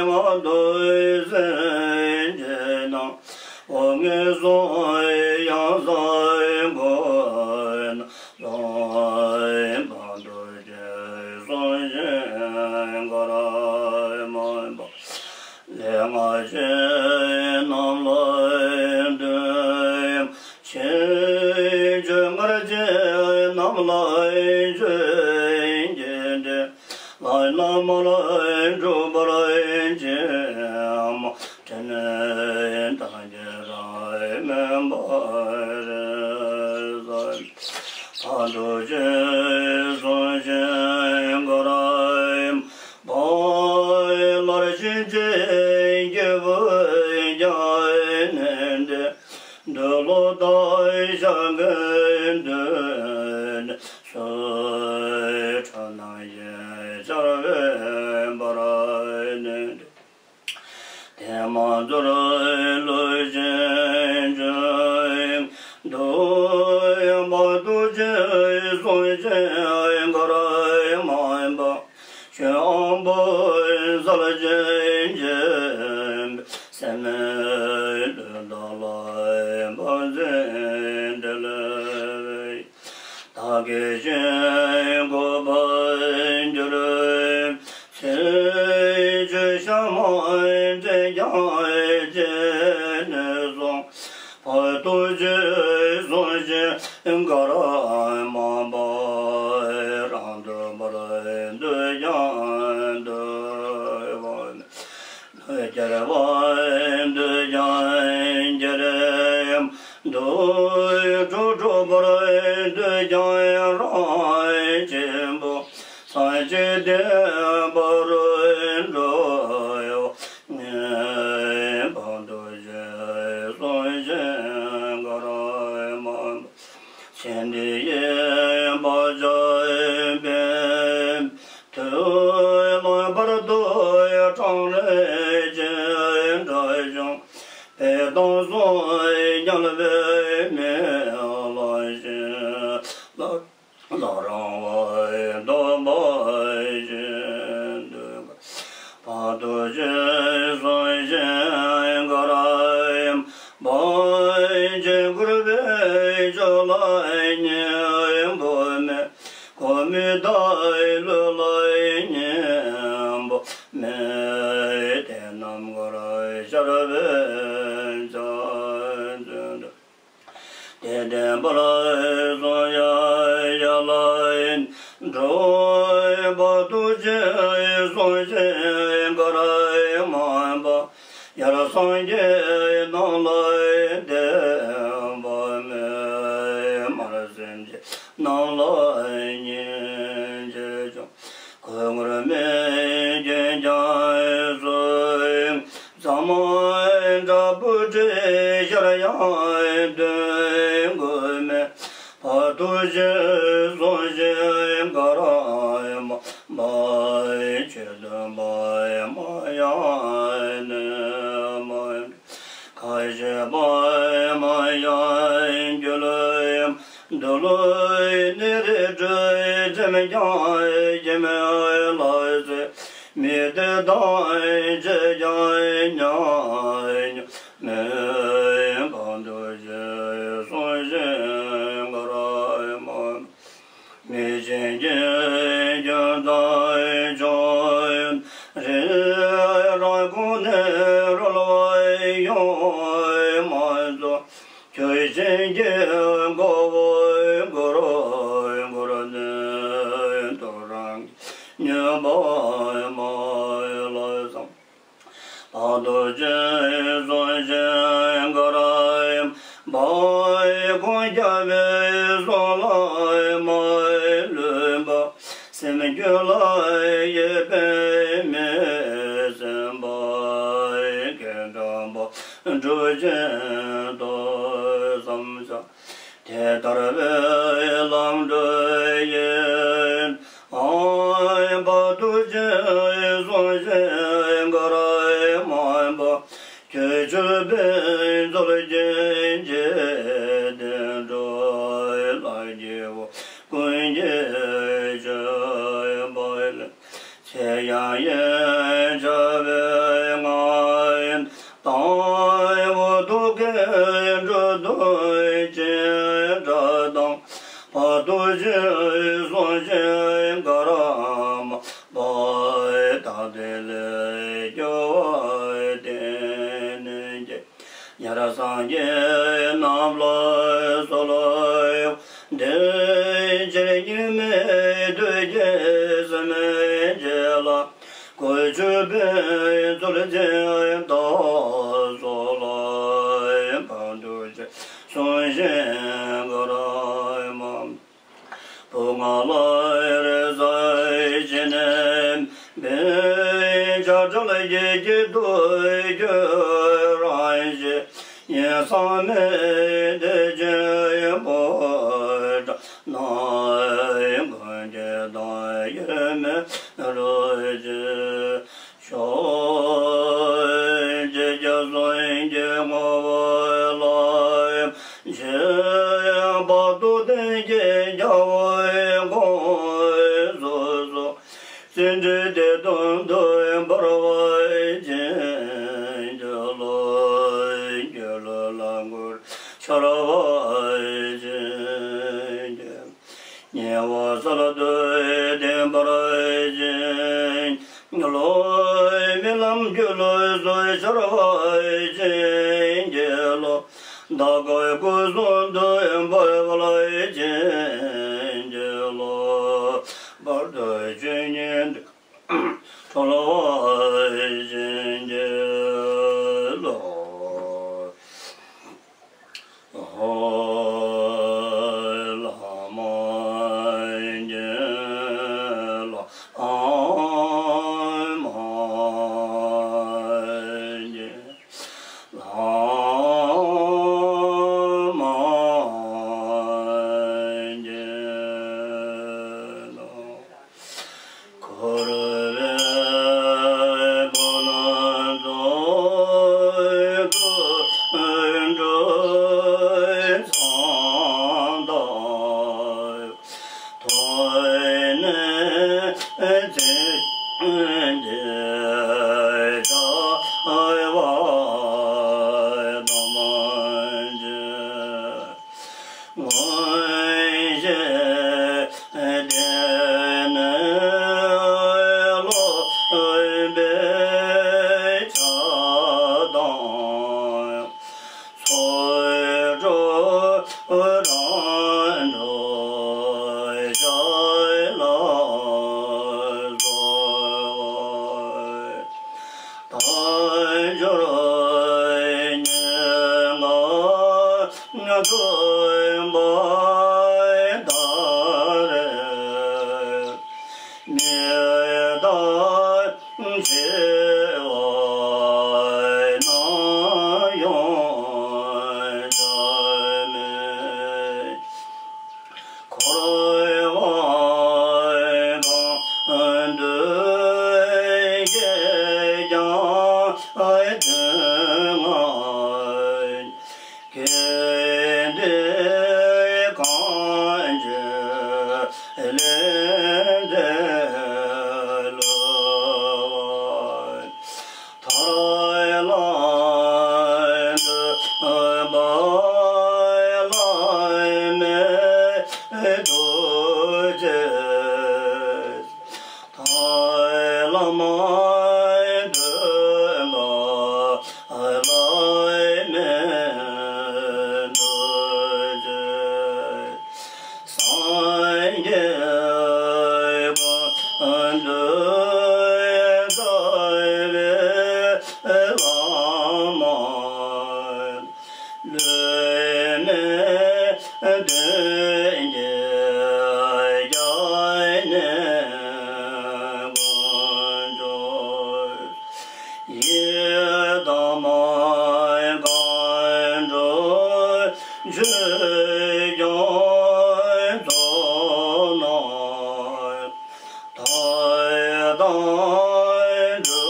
ང་དུ་སེམས་ཅན་དང་། འོ་ངེས་སོང་ཡང་སང་གོ་ན། སོང་བ་དུ་ཅི་སོང་ཞིང་གར་མ་པ། ལས་ང་ཆེ་རྣམས་ལ་འདུན། ཆེ་ཆུང་ངར་ཆེ་རྣམས་ལ་ཆོས་ཀྱི་འབྲེལ། ལ་ན་མ་ལ་འགྲུབ་པར་བྱེད་མ། དྲི་མེད་དང་བཅས་རང་མེད་པར་གསལ། ད་དུ་ཅི་སོང་ཞིང་གར་མ་པ། སླར་བྱིན་གྱིས་སྐྱེས་བུ་བརྒྱ་ནི་འདྲེན། འདོད་བློ་ལྟར་ཤར་གྱི་འདོད་ནི་སུ། ཁྲོ་རྣམས་ཀྱིས་ཤར་བའི་བར་ནི་འདྲེན། དེ་མ་ཚུར་ལུས་ཅན་ཅིག་ཏུ། བར་དུ་ཅི་སོང་ཞིང་གར་མ་པ། ཁྱོད་དབང་པོ་གསལ་བྱེད་ཅན། སེམས་ལུས་དང་ལྷ་དབང་པོ་འཛིན་འདྲེན་བའི། བདག་གི་ཞིང་བཀོད་པར་འགྱུར། ཚེ་ཆོས་ཤ་མ་འདྲེས་ཀྱང་བཅད་ནས་སོང་། བར་དུ་ཅི་སོང་ཞིང་གར་མ་པ། རང་དུ་བར་དུ་ཀྱང་འདུ་བ། སྐྱེ་བར་འདོད་ཀྱང་སྐྱེ་རན་འདུག། འགྲོ་འགྲོ་བར་འདོད་ཀྱང་རང་གཅིག་པུ། སངས་རྒྱས་བསྟན་པ་རུ་འགྲོ་བ། ངེས་པར་དུ་ཅི་སོང་ཞིང་གར་མ་པ། ཚེ་འདི་ཡི་བག་ཆགས་པས། དུས་ལ་བར་དུ་གྲང་རེག་ཅིང་འདྲ་ཞིང་། བས་དང་སོགས་དམྱལ་བའི་མེ་ལ་ཞིང་། བླ་བླ་རང་བ་ལྡོག་པ་བཞིན་དུ། བར་དུ་ཅི་སོང་ཞིང་གར་མ་པ། དཀྱིལ་འཁོར་བའི་ཕྱོགས་ལ་གཉེན་པོ་མེད། ཁོ་མོས་བདག་ལུས་ལ་གཉེན་པོ་མེད། དེ་རྣམས་གར་ཤར་བའི་ཕྱོགས་ཀྱི་དེ་བདེན་པར་གསུངས་ཡ་ཡ་ལ། འགྲོ་བ་དུ་ཅི་སོང་ཞིང་གར་མ་པ། ཡར་སངས་རྒྱས་རྣམས་ལ་བསྟན་པ་མེད། མར་སེམས་ཅན་རྣམས་ལ་སྙིང་རྗེ་སྐྱོང་། གོས་ངུར་སྨྲས་ཀྱང་ཀྱང་གསོན། ཟ་མ་འདྲ་བུ་ཁྲིད་ཤར་ཡང་དོན་དགོས་མེད། བར་དུ་ཅི་སོང་ཞིང་གར་མ་པ། ཆོས་སྟོན་པ་མ་ཡང་ནི་མ། ཁ་ཞེ་པ་མ་ཡང་རྒྱུ་ལ་འདུལ། ནད་རིགས་དྲུག་ཙམ་ཀྱང་ཡིན་མིན་ལ་ཟེར། མི་དེ་དང་ཅི་ཀྱང་མཉམ་མིན། བར་དུ་ཅི་སོང་ཞིང་གར་མ། མི་ཤེས་ཀྱི་རྒྱུ་དང་ཆོས་རིག་རང་ཁོང་ནས་རོལ་བ་ཡོང་མ་ཚོ། ཁྱོད་བཞིན་གྱི་མགོ་བོ་སྒུར་སྒུར་ནས་ཐོ་རངས་སྨྱོན་པ་མ་ལ་བཟང་། བར་དུ་ཅི་སོང་ཞིང་གར་མ་པ། ཁོང་རྒྱལ་བའི་གསུང་ལ་མ་ལུས་པ། སེམས་རྒྱུད་ལ་ཡོད་པའི་མི་སེམས་པ། ཁེངས་དྲེགས་པ་གྲུབ་ཅན་ཏོ་བསམ་བྱ། དེ་ལྟར་བའི་ལམ་འགྲོ་ཡིན། ཨང་བར་དུ་ཅི་སོང་ཞིང་གར་མ་པ། ཁྱོད་ཆོས་པའི་མཛོད་ཅན་འཇིག་རྟེན་འགྲོ་ལ་རྒྱུ། ཞེས་གསུངས་ཤིང་གར་མ་པ་ད་དེ་ལས་སྐྱོ་བ་བསྟན་ནས་ཀྱི། ཉེ་རབས་སངས་རྒྱས་རྣམས་ལ་གསོལ་བ། དེ་ཕྱིར་སྙིགས་མའི་དུས་ཀྱི་སེམས་ཅན་ལ། གོས་ཆོད་པའི་ཚུལ་གྱིས་བདག་སོགས་ལ། ཕན་འདོགས་ཞེས་གསུངས་ཤིང་གར་མ། བུ་ང་ལ་རེ་ཟ་བྱིན་ནས་འབད། ཆགས་བྲལ་གྱི་དཀྱིལ་དུ་གྱུར་རང་ཞིག་ཡིན་བསམ་མེད་དེ་ཆེན་པོ་དྲག་ན། ཀུན་གྱི་དོན་ཡོད་མེད་རོ་ཅི། ཕྱོགས་བཅུའི་རྒྱ་མཚོ་གི་ངོ་བོ་ལ། ཞེས་བར་དོ་སྟེང་གི་རྒྱལ་པོའི་ཁོངས་སུ་སོགས། སེམས་ཅན་དེ་དོན་དུ་འབར་བ་ཅན་གྱི་བློ། སྒྱུ་ལུས་ལ་མགུ་འཕྱར་བ་ཅན་གྱི། ཉེ་བར་གསལ་དུ་བསྟན་པར་བྱིན། བློ་རྨི་ལམ་སྒྱུ་ལུས་སུ་འཆར་བ་ཅན་གྱི་བློ། བདག་གི་སྐུ་གསུང་ཐུགས་འབར་བ་ཅན་གྱི་བློ། བར་དོ་ཆོས་ཉིད་དུ་གྲོལ་བ་ཅན་གྱི་བློ། ལྷ་མ་ཡིན་གྱི་ལྷ་མ་ཡིན་གྱི་ལྷ་མ་ཡིན་གྱི་ལྷ། འཁོར་བའི་སྒོ་ནས་རྫོགས་སྐུ་འགྲོ་མཚན་དང་ཐོག་ནས་ཚེ་འདི་བྱ་བ་དམ་བཅས། མངོན་ཤེས་དེ་ནི་ལོག་པའི་ཆགས་སྡང་ཚོགས་དྲུག་རང་གྲོལ་ཞལ་ལ་གསོལ་བ། དལ་འབྱོར་ཉེར་ལྔ་སྟོན་པ་ལྟར། མི་རྟག་འཆི་བ་རྣམས་ཡང་བྱར་མེད། འཁོར་བ་གང་འདུལ་ཞེས་ཀྱང་དོན་ལྔ། གལ་ཏེ་གང་ཞིག་ལས་འདས་ལུས་པ། ཐར་ལམ་འདོད་པ་བླ་མེད་དུ་སྐྱེས། ཐར་ལམ་འདོད་པ་བླ་མེད་དུ་སྐྱེས། སངས་རྒྱས་ཀུན་འདུས་རྩ་བའི་བླ་མ། ལུས་མེད་གདོན་གྱི་རྒྱ་ནས་ཀུན་འབྱུང་། ཡི་དམ་མཁའ་འགྲོ་ཆོས་སྐྱོང་ཚོགས་རྣམས། དག་དང་འགྲོ་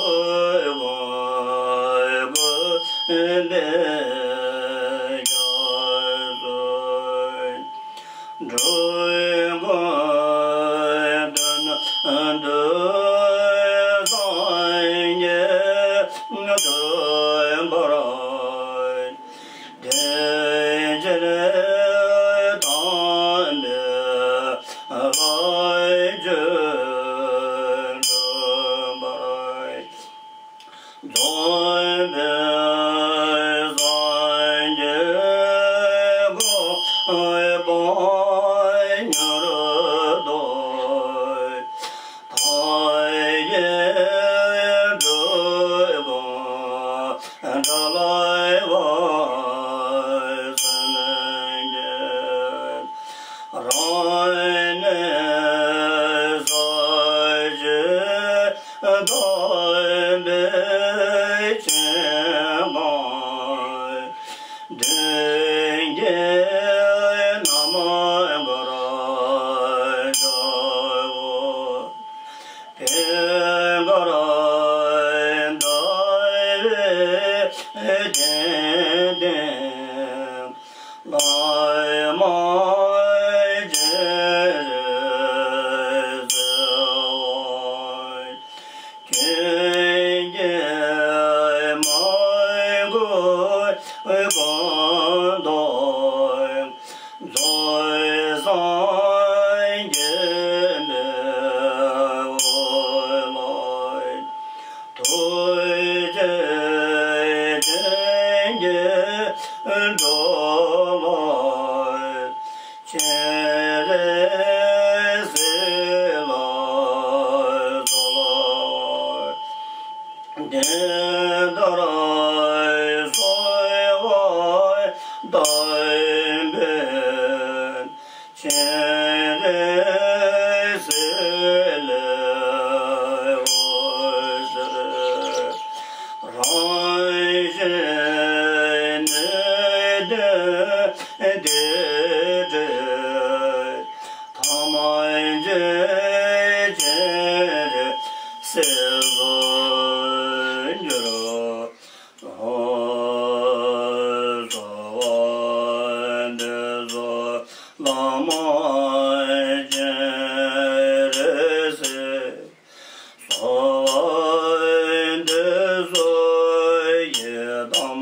ཀུན་བསྐུལ་བའི་རྒྱ་མཚོ། འགྲོ་ཀུན་དོན་དུ་སངས་རྒྱས་འདོད་པར། དེ་ཕྱིར་དམ་ ཉོན་མོངས་ཐམས་ཅད་སྒྲོལ་གང་དགྲ་ལྷ་འོད་ཟེར་ལས་སྐྱེས། རང་ཉིད་ས་གཞི་དག་པའི་ཞིང་ཁམས། མདུན་བསྐྱེད་ན་མོ་གུ་རུ་ཞབས་འོག་ཕྱག་འཁོར་བཟླ་བའི་རྟེན་འདི་བླ་མ་སྤྱན་རས་གཟིགས་འོ། ཀུན་གྱིས་མ་གུས་གང་དག་རྫོགས་སངས་རྒྱས་པའི་འོད་ལ། ཐུགས་རྗེ་ཅན་གྱིས་འགྲོ་ལ་སྤྱན་རས་གཟིགས་ལ་གསོལ་བ། དེ་ལྟར་གསོལ་བ་བཏབ་པས། སྤྱན་རས་གཟིགས་ལས་འོད་ཟེར་རང་བཞིན་གནས་བརྟན་དེ་འདྲའི་ཐམས་ཅད་སྤྱན་རས་གཟིགས་སུ་འགྱུར། གསོལ་བ་འདེབས་སོ་བླ་མ་སྤྱན་རས་གཟིགས། གསོལ་བ་འདེབས་སོ་ཡི་དམ་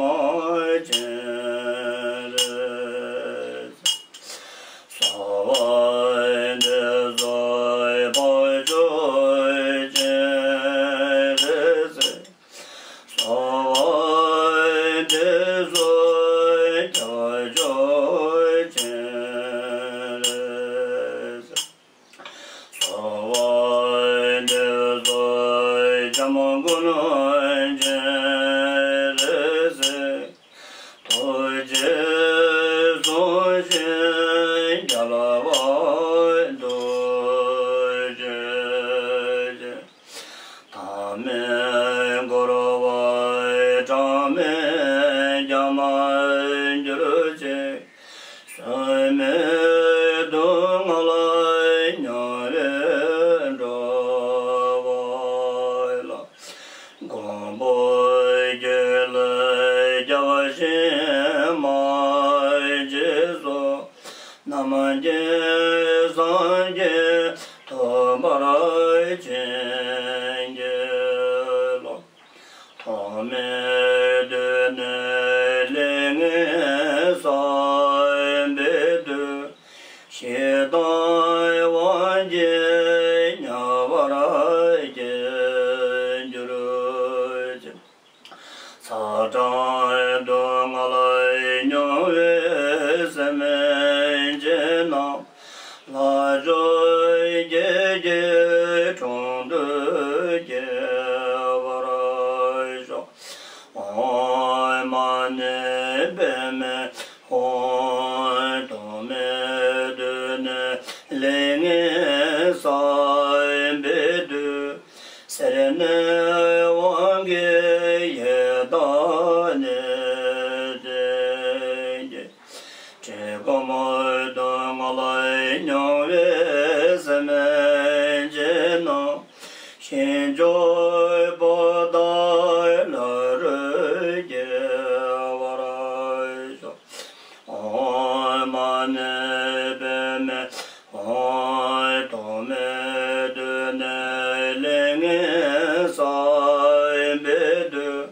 སྤྱན་རས་གཟིགས། གསོལ་བ་འདེབས་སོ་དཔལ་འབྱོར་སྤྱན་རས་གཟིགས། གསོལ་བ་འདེབས་སོ་ཁྱབ་འཇུག་སྤྱན་རས་གཟིགས། གསོལ་བ་འདེབས་སོ་འཇམ་མགོན་སྤྱན་རས་གཟིགས། ཐུགས་རྗེས་བཟུང་ཞིང་རྒྱལ་བ་ཐུགས་རྗེ་ཅན། ཐ་མལ་འཁོར་བ་གྲངས་མེད་རྒྱ་མར་གྱུར་ཅིག། བཟོད་མེད་སྡུག་བསྔལ་མྱོང་བའི་འགྲོ་བ་ལ། མགོན་པོ་ཁྱོད་ལ་སྐྱབས་ཞེས་མ་བྱས་སོ། རྣམ་མཁྱེན་སངས་རྒྱས་ཐོབ་པར་བྱིན་གྱིས་རློབས། ཐོག་མེད་དུས་ནས་ལས་ངན་བསགས་པའི་དུས། ཞེ་སྡང་དབང་གིས་ཉེ་བར་སྐྱེས་གྱུར་ཅིག། ཚ་གྲང་སྡུག་བསྔལ་མྱོང་བའི་སེམས་ཅན་རྣམས། ལྷ་མཆོག་བརྒྱད་ཀྱི་དྲུང་དུ་སྐྱེ་བར་ཤོག། ཨོཾ་མ་ཎི་པདྨེ་ཧཱུྃ། ཐོག་མེད་དུས་ནས་ལས་ངན་བསགས་པའི་དུས། སེར་སྣའི་དབང་གིས་ཡི་དྭགས་ནས་བྱོན་གྱིས། བཀྲེས་སྐོམ་སྡུག་བསྔལ་མྱོང་བའི་སེམས་ཅན་རྣམས། ཞིང་མཆོག་པོ་ཏ་ལ་རུ་སྐྱེ་བར་ཤོག། ཨོཾ་མ་ཎི་པདྨེ་ཧཱུྃ། ཐོག་མེད་དུས་ནས་ལས་ངན་བསགས་པའི་དུས།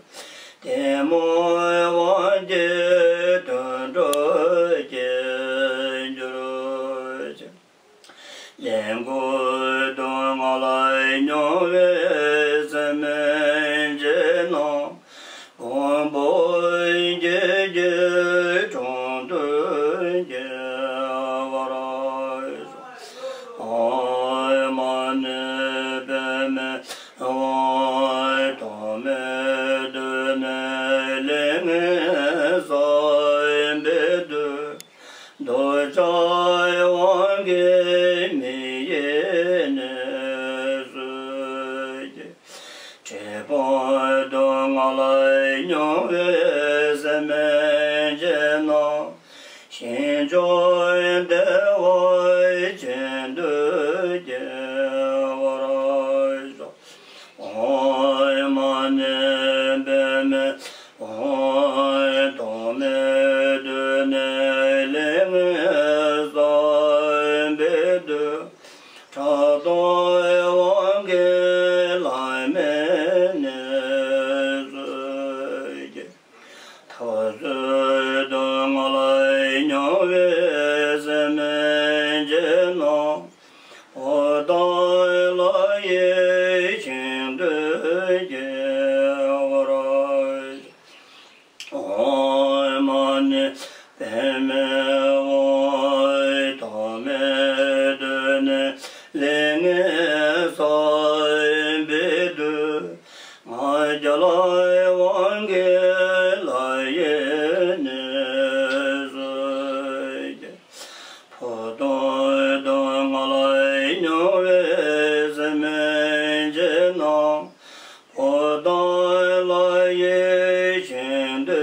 གཏི་མུག་དབང་གིས་དུད་འགྲོར་སྐྱེས་གྱུར་ཅིག། ལས་འགོག་སྡུག་བསྔལ་མྱོང་བའི་སེམས་ཅན་རྣམས། མགོན་པོ་བརྒྱད་ཀྱི་དྲུང་དུ་སྐྱེ་ ཆེན་དུ་སྐྱེ་བར་ཤོག། ཨོཾ་མ་ཎི་པདྨེ་ཧཱུྃ། ཐོགས་མེད་དུས་ནས་ལས་ངན་བསགས་པའི་དུས། ཕྲག་དོག་དབང་གིས་བླ་མའི་གནས་སུ་སྐྱེས། འཐབ་རྩོད་གདུང་ལ་མྱོང་བའི་སེམས་ཅན་རྣམས། བུ་དང་བླ་ཡི་ཞིང་དུ་སྐྱེ་བར་ཤོག། ཨོཾ་མ་ཎི་པདྨེ་ཧཱུྃ། ཐོགས་མེད་དུས་ནས་ལས་ངན་བསགས་པའི་དུས། ང་རྒྱལ་དབང་གིས་བླ་ཡི་གནས་སུ་སྐྱེས། ཕོ་དང་སྡུག་བསྔལ་མྱོང་བའི་སེམས་ཅན་རྣམས། བུ་དང་བླ་ཡི་ཞིང་དུ་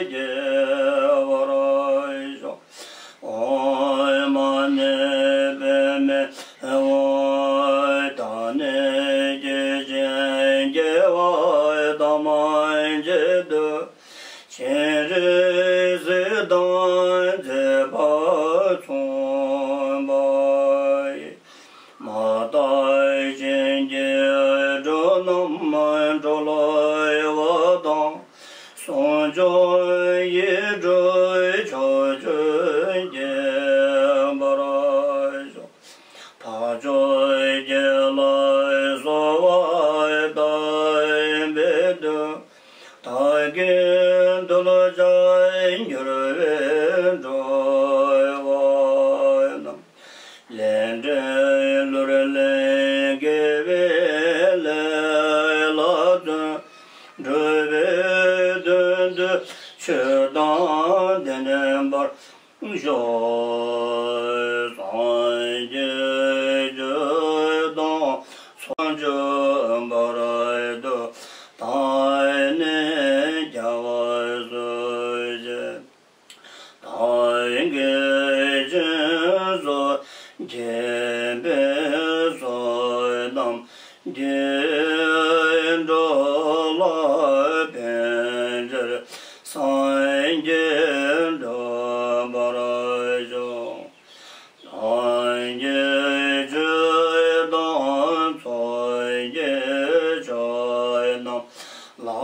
སྐྱེ་བར་ཤོག། ཨོཾ་མ་ཎི་པདྨེ་ཧཱུྃ། ད་ནི་སྐྱེས་ཆེན་སྐྱེ་བ་ཐམས་ཅད་དུ། སྤྱན་རས་གཟིགས་དང་མཛད་པ་མཚུངས་པ་ཡི། མ་དག་གཞན་གྱི་དགྲ་རྣམས་གྲོལ་བ་དང་། ཟུང་འཇུག་ཡིད་འཕྲོག་ཕྱོགས་བཅུར་སྐྱེ་བར་ཤོག། འཕགས་མཆོག་བརྒྱད་ལ་གསོལ་བ་བཏབ་པའི་མཐུས། བདག་གི་གདུལ་བྱ་འགྱུར་བའི་འགྲོ་བ་རྣམས། ལས་འབྲས་གླུར་ལེན་དགེ་བའི་ལས་ལ་བརྩོན། འགྲོ་བའི་དོན་དུ་ཆོས་དང་ལྡན་པར་ཤོག། སངས་རྒྱས་ཆོས་དང་ཚོགས་འཇུག་པར་དུ། བདག་ནི་རྒྱལ་བར་གསོལ་ཞིང་། བདག་གིས་སྦྱིན་སོགས་བགྱིས་པའི་བསོད་ནམས་ཀྱིས། འགྲོ་ལ་ཕན་ཕྱིར་སངས་རྒྱས་འགྲུབ་པར་ཤོག། སངས་རྒྱས་ཆོས་དང་ཚོགས་ཀྱི་མཆོག་རྣམས་ལ།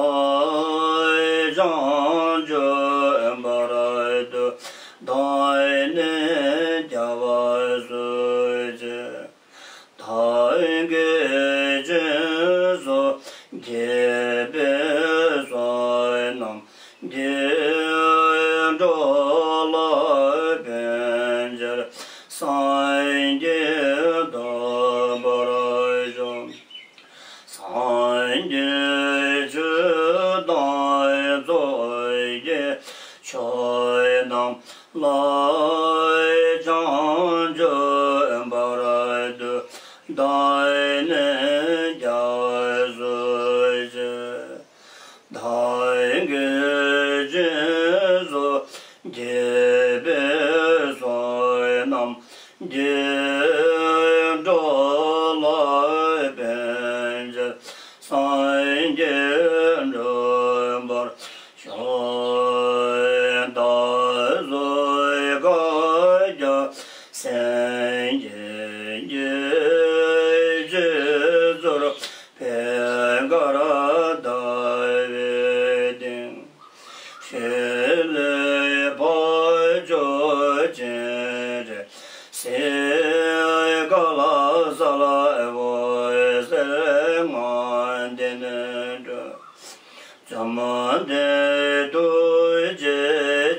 བྱང་ཆུབ་བར་དུ་བདག་ནི་རྒྱལ་བར་གསོལ་ཞིང་། བདག་གིས་སྦྱིན་སོགས་བགྱིས་པའི་བསོད་ནམས་ཀྱིས། འགྲོ་ལ་ཕན་ཕྱིར་སངས་རྒྱས་འགྲུབ་པར་ཤོག། སངས་རྒྱས་ཆོས་དང་ཚོགས་ཀྱི་མཆོག་རྣམས་ལ། བྱང་ཆུབ་བར་དུ་བདག་ནི་རྒྱལ་བར་གསོལ་ཞིང་། བདག་གིས་སྦྱིན་སོགས་བགྱིས་པའི་བསོད་ནམས་ཀྱིས། འགྲོ་ལ་ཕན་ཕྱིར་སངས་རྒྱས་འགྲུབ་པར་ཤོག། བདག་སོགས་བཀའ་རྒྱ་སེང་གེ་གི། རྗེས་སོར་བེར་ཀ་ར་ཟླ་བའི་སྟེང་། ཞལ་ལས་འཕགས་མཆོག་སྤྱན་རས་གཟིགས། ཀ་ལ་ས་ལ་འོད་ཟེར་ལྔ་ལྡན་འགྲོ། བཅོམ་ལྡན་ཐུགས་རྗེ་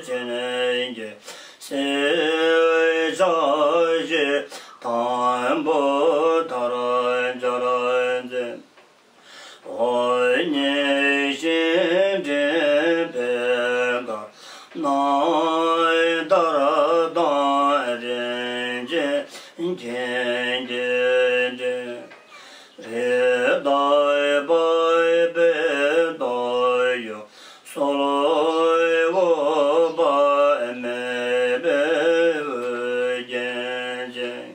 ཅན་གྱི་སྲས། ཕྱག་བཞི་དང་པོ་མཐར་སྦྱར་མཛད། འོག་གཉིས་ཤིང་འབྲས་བེར་ཀ། རྣམ་ཐར་དང་རིན་ཆེན་རྒྱན་གྱིས་སྤྲས། རི་དྭགས་པ་སྦས་ཏོག་གཡུ། སོལ་འོག་པདྨས་སྤེལ་འོད་ཀྱི་སྤྱན།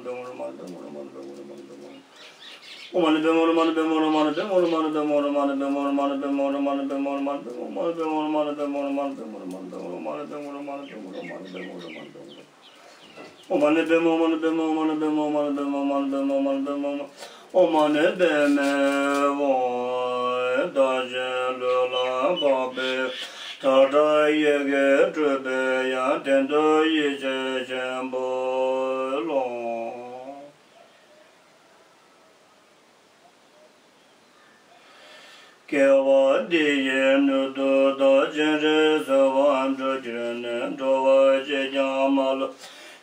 ཨོཾ་མ་ཎི་པདྨེ་ཧཱུྃ། བདག་གཞན་ལུས་ལ་འཕགས་པའི་མཐའ་བྲལ་ཡི་གེ་སྤྲུལ་པའི་དབྱིངས། དོན་དུ་ཡེ་ཤེས་ཆེན་པོའི་ཀློང་། སྐྱེ་བ་འདི་ཡི་སྣོད་དུ་བདག་སྤྱན་རས་གཟིགས་དབང་འགྲུབ་གྱུར་ནས། འགྲོ་བ་གཅིག་ཀྱང་མ་ལུས་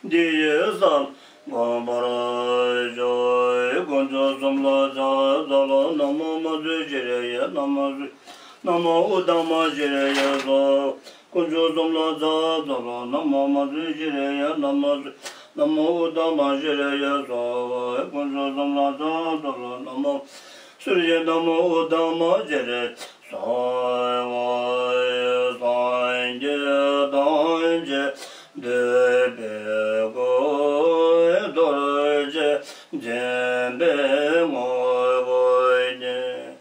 འདི་ཡི་ས་ལ་འགོད་པར་ཤོག། དཀོན་མཆོག་གསུམ་ལ་ཕྱག་འཚལ་ལོ། ན་མོ་མ་བཙུན་ཤྲཱི་ཡེ། ན་མོ་བཙུན། ན་མོ་ཨུ་ཏ་མ་ཤྲཱི་ཡེ་སྭཱ་ཧཱ། དཀོན་མཆོག་གསུམ་ལ་ཕྱག་འཚལ་ལོ། ན་མོ་མ་བཙུན་ཤྲཱི་ཡེ། ན་མོ་བཙུན། ན་མོ་ཨུ་ཏ་མ་ཤྲཱི་ཡེ་སྭཱ་ཧཱ། དཀོན་མཆོག་གསུམ་ལ་ཕྱག་འཚལ་ལོ། ན་མོ་སུ་རི། ན་མོ་ཨུ་ཏ་མ་ཤྲཱི་ཡེ་སྭཱ་ཧཱ། སངས་རྒྱས་ཐམས་ཅད་འདུས་པའི་སྐུ། རྡོ་རྗེ་འཛིན་པའི་དངོས་པོ་ཉིད།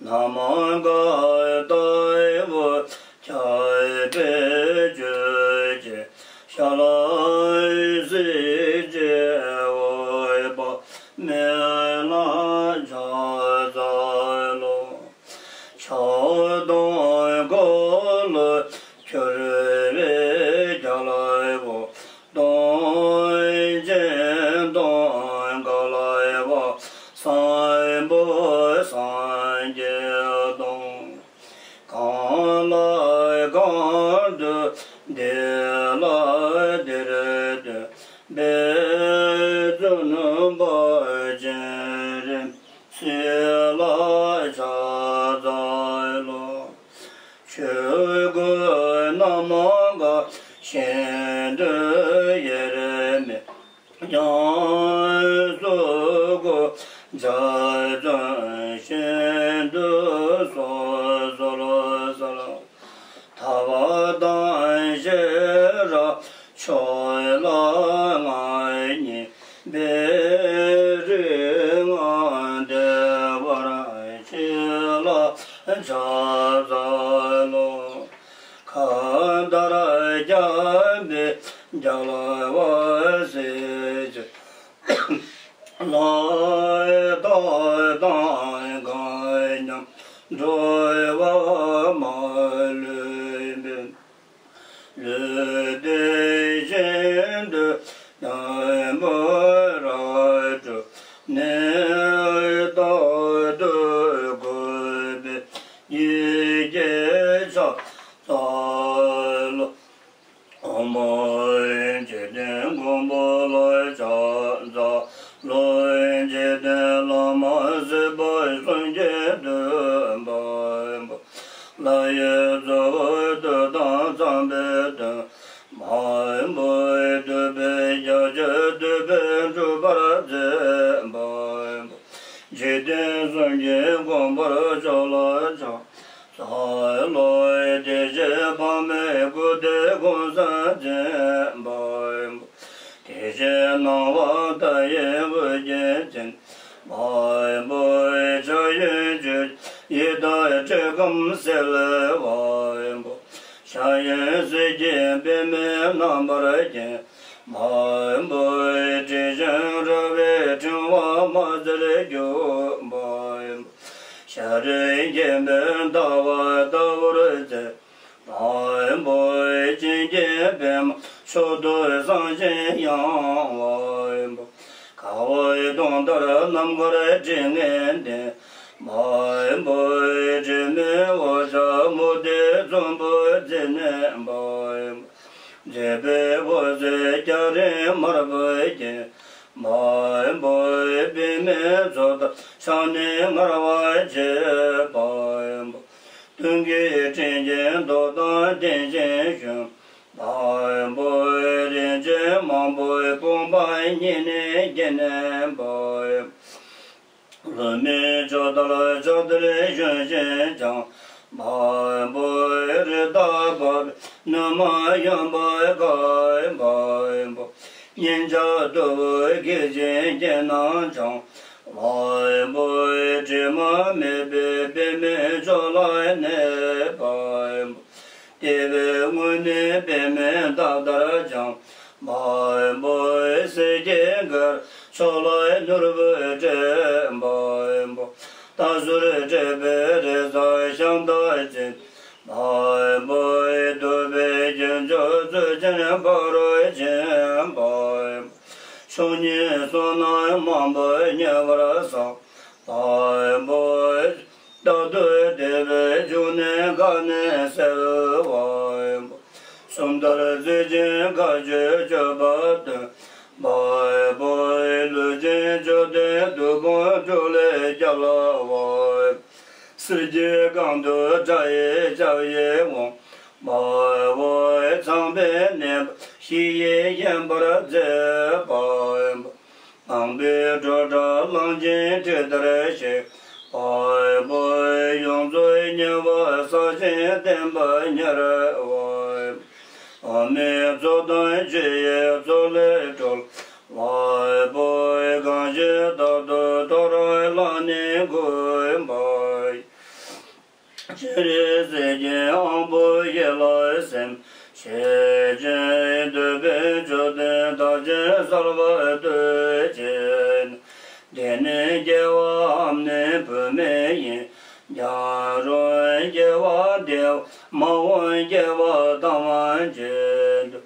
ན་མ་ག་ཏྭ་བོ། ཁྱབ་པའི་ཆོས་ཀྱི་ཤ་ལ་སྲིད་ཀྱི་འོད་དཔག་མེད་ལ་ཕྱག་འཚལ་ལོ། ཕྱག་དང་འཁོར་ལོས་གྱུར་པའི་རྒྱལ་པོ། དང་ཅན་དང་འགག་པ་སམ་བྷོ་སངས་རྒྱས་དང་། གང་ལ་གང་འདུལ་འདི་ལ་འདིར་སྟོན་པའི་བཙུན་པ་སྤྱན་རས་གཟིགས་ལ་ཕྱག་འཚལ་ལོ། ཆོས་སྐུ་རྣམ་དག་ཤིན་ཏུ་དབྱེར་མེད། ཡང་སོ་སྐུ་འཇའ་ཚོན་བཞིན་དུ་སོ་སོར་གསལ། ཐར་པ་དང་ཤེས་རབ་མཆོག་ལ་མངའ་བརྙེས་པའི་རིགས་ལྔ་བདེ་བར་གཤེགས་ལ་ཕྱག་འཚལ་ལོ། མཁའ་ལྟར་རྒྱས་པའི་རྒྱལ་བ་སྲས་ཀྱི་ལྷ། ཐབས་དང་མཁའ་མཉམ་འགྲོ་བ་མ་ལུས་པའི། ལུས་བདེ་ཞིང་དུལ་ཡང་བུ་རབ་བསྒྲུབས་ནས། རྟག་ཏུ་གུས་པས་ཡིད་ཀྱིས་ཕྱག་འཚལ་ལོ། འཇིག་རྟེན་མགོན་པོ་ལ་ཕྱག་འཚལ་ལོ། འཇིག་རྟེན་བླ་མ་སྲིད་པ་གསུམ་གྱི་མགོན་པོ། ལྷ་ཡི་གཙོ་བོ་བདུད་དང་ཚངས་པའི་བདག་མོ། བདུད་པའི་ཞལ་བཅད་བདུད་པའི་འཁྲུག་པར་མཛད་པ། འཇིག་རྟེན་གསུམ་གྱི་མགོན་པོར་ཕྱག་ལ་ཕྱག་འཚལ་ལོ། བདེ་གཤེགས་དཔག་མེད་སྐུ་སྟེ་གོང་བཟང་མཛད་པ། དེ་བཞིན་སྣང་བ་མཐའ་ཡས་དབུ་རྒྱན་ཅན། མ་ཡིན་པའི་ཕྱག་གཡོན་ཆོས་ཀྱི་ཡི་དྭགས་བཀྲེས་སྐོམ་སེལ་བ་ཡིན་པ། ཕྱག་གཡོན་གསེར་གྱི་པདྨས་རྣམ་པར་བརྒྱན། མ་ཡིན་པའི་དྲི་ཞིམ་རལ་པའི་ཕྲེང་བ་མ་ཟད་རྒྱུ་མ་ཡིན་པ། ཤ་རུས་མཁྱེན་པའི་ཟླ་བ་ལྟ་བུར་མཛད། མ་ཡིན་པའི་བྱིན་གྱིས་པདྨ་མཆོག་ཏུ་བཟང་ཞིང་ཡང་བ་ཡིན་པ། ཁ་བའི་དོང་ལྟར་རྣམ་དཀར་དྲི་ངད་ལྡན། མ་ཡིན་པའི་དྲི་མེད་འོད་ཞགས་མུ་ཏིག་ཚོམ་བུས་མཛེས་ནས་འབར་ཡིན་པ། མཛེས་པའི་འོད་ཟེར་སྐྱ་རེངས་དམར་པོས་བརྒྱན། མ་ཡིན་པའི་པདྨའི་མཛོད་ལྟར་ཕྱག་ནི་ངར་བ་བྱེད་པ་ཡིན་པ། སྟོན་ཀའི་སྤྲིན་གྱི་མདོག་དང་ལྡན་ཞིང་གཞོན། མ་ཡིན་པའི་རིན་ཆེན་མང་པོའི་བུམ་པ་ཉིད་ནི་བརྒྱན་པ་ཡིན། ལྷོ་མོན་ཕྱོགས་ལྟར་ཕྱག་རྡུལ་གཞོན་ཞིང་འཕྱང་། མ་ཡིན་པའི་རི་དྭགས་བབས་པའི་ནུ་མ་གཡོན་པར་གང་བ་ཡིན་པ། སྙན་ཆ་དུ་བའི་གད་ཀྱི་རྒྱན་རྣམས་འཕྱང་། མ་ཡིན་པའི་དྲི་མ་མེད་པའི་པདྨའི་མཆོག་ལ་གནས་པ་ཡིན་པ། བདེ་བའི་དངོས་གནས་པདྨའི་ཟླ་ལྟར་འཕྱང་། མ་ཡིན་པའི་སྲས་ཀྱི་གར་མཆོག་ལ་ནོར་བུས་སྤྲས་པ་ཡིན་པ། རྟ་ཟུར་སྤྲས་པའི་རི་གཟར་ཤམ་ཐབས་ཅན། མ་ཡིན་པའི་གདུག་པའི་རྒྱན་མཆོག་གཙོ་ཆེན་ཕ་རོལ་ཕྱིན་པ་ཡིན་པ། ཕྱོགས་གཉིས་སོ་ནམ་མང་པོས་ཉེ་བར་བསགས། མ་ཡིན་པའི་རྟག་ཏུ་བདེ་བའི་འབྱུང་གནས་ག་ནས་སེལ་བ་ཡིན་པ། གསུམ་ལྟར་རྩེ་ཆེན་མཁའ་སྤྱོད་སྤྱོད་པ་སྟོན། མ་ཡིན་པའི་ལུས་ཅན་མཆོད་རྟེན་བདུད་དཔུང་དྲུག་ལས་རྒྱལ་བ་ཡིན། གསེར་གྱི་སྒང་དུ་དགྲ་ཡི་ཞབས་ཀྱིས་དབང་། མ་ཡིན་པའི་ཚངས་པའི་གནས་བཞི་ཡིས་བརྒྱན་པར་མཛད་པ་ཡིན་པ། ངང་པའི་སྒྲོ་བཏགས་གླང་ཆེན་ཁྲི་ལྟར་གཤེགས། མ་ཡིན་པའི་ཡོངས་རྫོགས་ཉེ་བར་བསགས་ཤིང་བརྟན་པར་གཉེར་བ་ཡིན། འོག་མིན་ཚོགས་དང་ཆུ་ཡི་མཚོ་ལས་སྒྲོལ། མ་ཡིན་པའི་གང་ཞིག་རྟག་ཏུ་ཐོ་རངས་ལ་ནི་གུས་པ་ཡིན། སྤྱན་རས་གཟིགས་ཀྱི་དབང་པོ་ཡིད་ལ་སིམ། ཞེས་བྱའི་བསྟོད་པས་མཆོད་རྟེན་དག་ཅིང་གསོལ་བ་འདེབས་ཀྱི། འདི་ནི་སྐྱེ་བའམ་ནི་བུད་མེད་ཡིན། རྒྱལ་བ་སྐྱེ་བ་འདས་པ་མ་འོངས་སྐྱེ་བ་ཐམས་ཅད་དུ།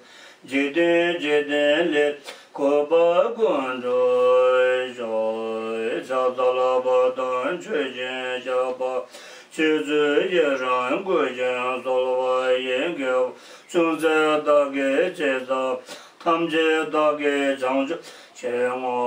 འཇིག་རྟེན་འཇིག་རྟེན་ལས་འཁོར་བ་ཀུན་འགྲོ་ཤོག་ཕྱག་འཚལ་བ་དང་མཆོད་ཅིང་བཤགས་པ། མཆོད་ཚུལ་ཡི་རང་བསྐུལ་ཞིང་གསོལ་བ་ཡི་གེ་བ། ཅུང་ཟད་བདག་གིས་ཆེས་བཟང་། ཐམས་ཅད་བདག་གིས་བྱང་ཆུབ་ཕྱིར་བསྔོ།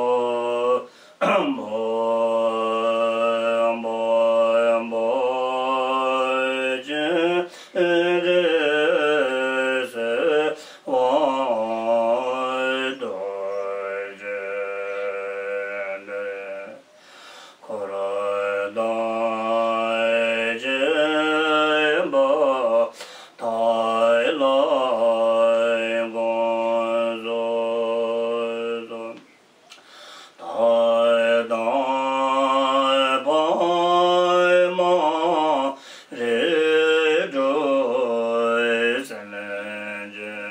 འཁོར་དང་བཅས་པ་དག་ལ་དགོངས་སུ་གསོལ། བདག་དང་ཕ་མ་རིགས་དྲུག་སེམས་ཅན་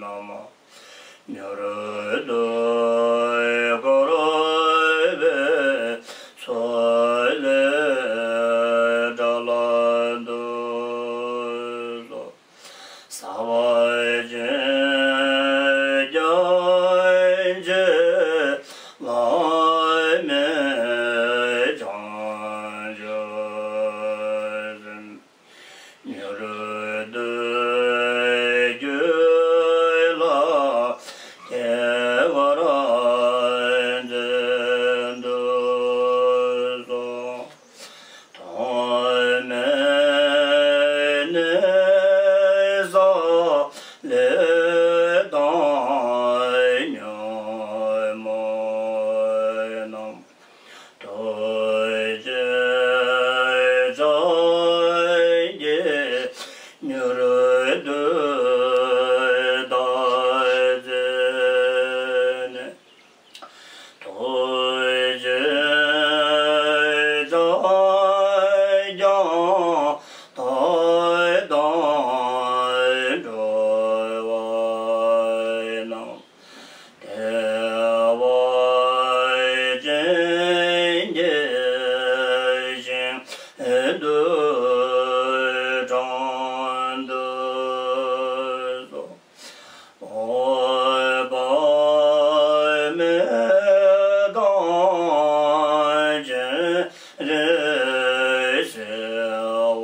རྣམས། མྱུར་དུ་འཁོར་བའི་མཚོ་ལས་བསྒྲལ་དུ་གསོལ། ཟབ་ཅིང་རྒྱ་ཆེ་བླ་མེད་བྱང་ཆུབ་སེམས། མྱུར་དུ་རྒྱུད་ལ་སྐྱེ་བར་མཛད་དུ་གསོལ། ཐོག་མེད་ནས་བསགས་ལས་དང་ཉོན་མོངས་རྣམས། ཐུགས་རྗེ་ཕྱག་རྒྱས་མྱུར་དུ་བདག་མཛད་ནས། ཐུགས་རྗེ་ཕྱག་རྒྱས་བདག་དང་འགྲོ་བ་རྣམས། བདེ་བ་ཅན་གྱི་ཞིང་དུ་དྲངས་ཏེ་གསོལ། འོད་དཔག་མེད་དང་སྤྱན་རས་གཟིགས་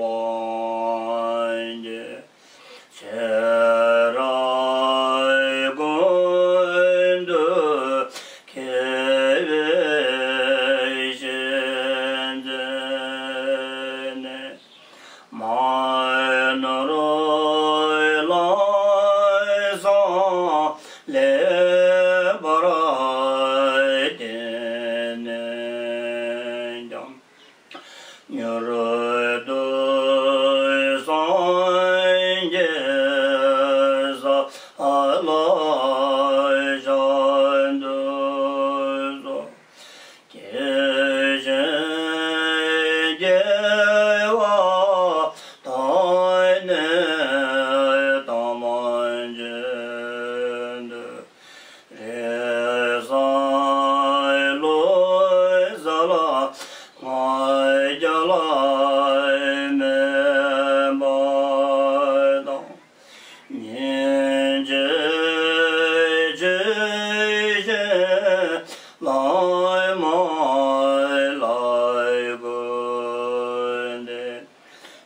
དབང་གིས། ཆེ་རབ་ཀུན་ཏུ་མཁྱེན་པའི་ཞིང་མཛོད་ནས། མ་ནོར་ལམ་བཟང་ལེགས་པར་བསྟེན་ནས་ཀྱང་། མྱུར་དུ་སངས་རྒྱས་ས་ལ་བཞག་ཏུ་གསོལ། སྐྱེ་ཞིང་སྐྱེ་བ་དག་ནི་ཐམས་ཅད་དུ། རེག་བྱ་ལུས་ལ་ང་རྒྱལ་མེད་པ་དང་། སྙིང་རྗེ་ཆེ་ཞིང་བླ་མ་ལ་བཀུར་ཏེ།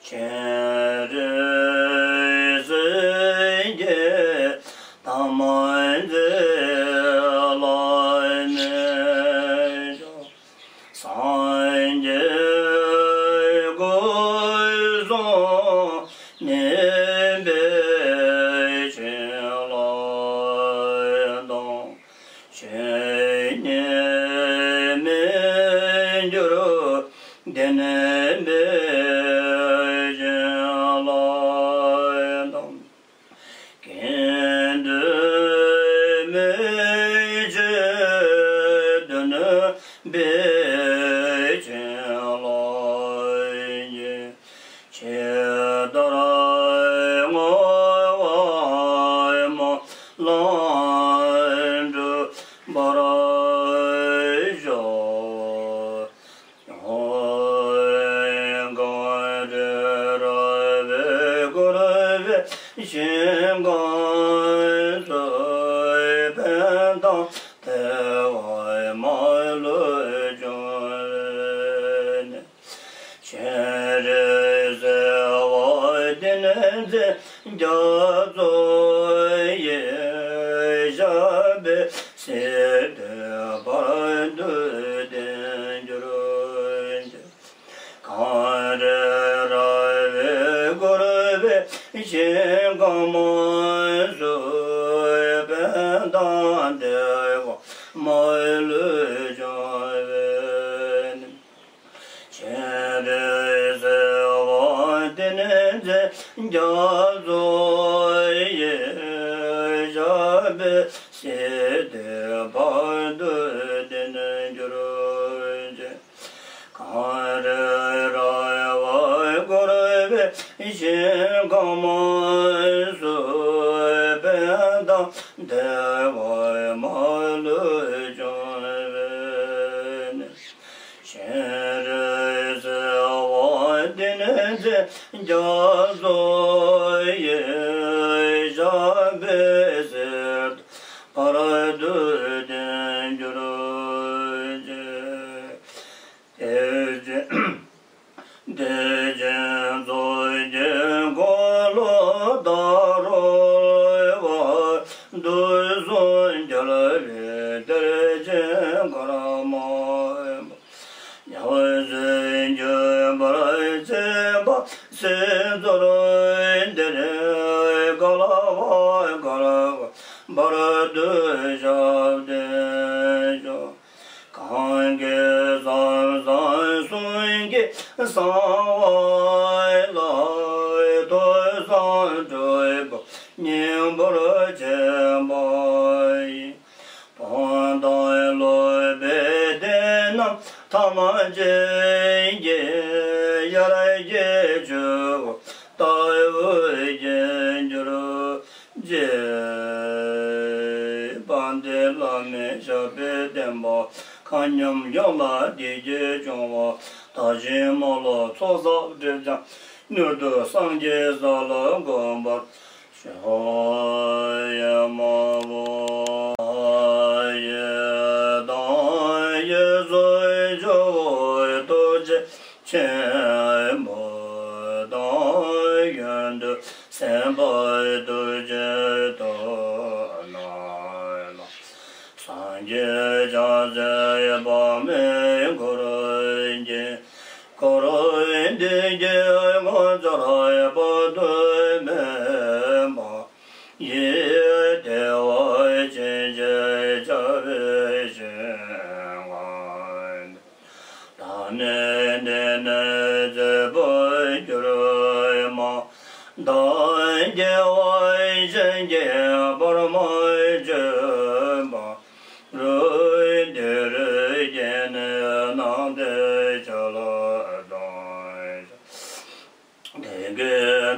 སྤྱན་རས་གཟིགས་ཀྱི་ཐ་མ་མཛད་ལ་གནས་ཤོག་སངས་རྒྱས་སྐུ་གསུམ་བརྙེས་པའི་བྱིན་རླབས་དང་། ཆོས་ཉིད་མི་འགྱུར་བདེན་པའི་བྱིན་རླབས་དང་། གང་འདུལ་མི་ཕྱེད་སྡུག་བསྔལ་བའི་བྱིན་རླབས་ཀྱིས། ཞིང་ཁམས་སུ་ཕན་དང་བདེ་བ་མ་ལུས་འབྱུང་བའི་ནི། སྤྱན་རས་གཟིགས་དབང་ཏིང་འཛིན་རྒྱ་མཚོ་ཡི། ཞབས་པད་སྲིད་མཐའི་བར་དུ་བརྟན་གྱུར་ཅིག་གངས་རི་ར་བས་བསྐོར་བའི་ཞིང་ཁམས་སུ། ཕན་དང་བདེ་བ་མ་ལུས་འབྱུང་བའི་ནི། སྤྱན་རས་གཟིགས་དབང་ཏིང་འཛིན་རྒྱ་མཚོ་ཡི། ཞབས་པད་སྲིད་མཐའི་བར་དུ་བརྟན་གྱུར་ཅིག་གངས་རི་ར་བས་བསྐོར་བའི་ཞིང་ཁམས་སུ། ཕན་དང་བདེ་བ་མ་ལུས་འབྱུང་བའི་ནི། སྤྱན་རས་གཟིགས་དབང་ཏིང་འཛིན་རྒྱ་མཚོ་ཡི། ཞབས་པད་སྲིད་མཐའི་བར་དུ་བརྟན་གྱུར་ཅིག་དེ་བཞིན་དེ་བཞིན་ཚོགས་ཀྱི་འཁོར་ལོ་ཟླ་རེ་བ། དུས་གསུམ་རྒྱལ་བའི་གཏེར་ཆེན་ཀརྨ་པ། ཉི་མ་བཞིན་གྱི་བར་ཆད་པ་སྲིད་མཚོར་འདིར། བསྐལ་པ་བསྐལ་པའི་བར་དུ་ཞབས་བརྟན་ཤོག་གང་གིས་བསམ་བསམ་གསུམ་གྱི་གསང་བ་ལ། ཐོས་བསམ་སྤྲུལ་པའི་སྙིང་པོར་བྱས་པ་ཡི། དཔང་དང་སློབ་པའི་སྡེ་རྣམས་ཐམས་ཅད་ཀྱི། ཡར་རྒྱས་ཆུ་བོ་ལྟ་བུར་རྒྱས་གྱུར་ཅིག་དཔལ་ལྡན་བླ་མའི་ཞབས་པད་བརྟན་པ། མཁའ་མཉམ་ཡངས་ལ་བདེ་སྐྱིད་འབྱུང་བ། དག་ཞིང་རྨོ་ལགས་ཚོགས་བསགས་སྒྲིབ་སྦྱངས། མྱུར་དུ་སངས་རྒྱས་ས་ལ་འགོད་པར་ཤོག་ཡ་མ་བོ། ཡི་དམ་ཡི་གཟུགས་ཇོ་བོ་ཐུགས་རྗེ་ཆེན་པོ་དང་། ཡོན་ཏན་སེམས་དཔའ་ཐུགས་རྗེ་ཐོབ་ནས་ལ། སངས་རྒྱས་བྱང་སེམས་དཔག་མེད་འཁོར་བཅས། འཁོར་འདས་ཀྱི་ངོ་མཚར་དཔག་ཏུ་མེད་པ་ཡི། བདེ་བ་ཅན་ཞེས་བྱ་བའི་ཞིང་ཁམས། བདག་ནི་འདི་ནས་མཛེས་པར་གྱུར་པ། བདག་སྐྱེ་བ་གཞན་གྱིས་བར་མ་ཆོད་པ། རུ་འདི་རུ་སྐྱེས་ནས་སྣང་མཐའི་ཆ་ལ་སྟོན། དེ་སྐད་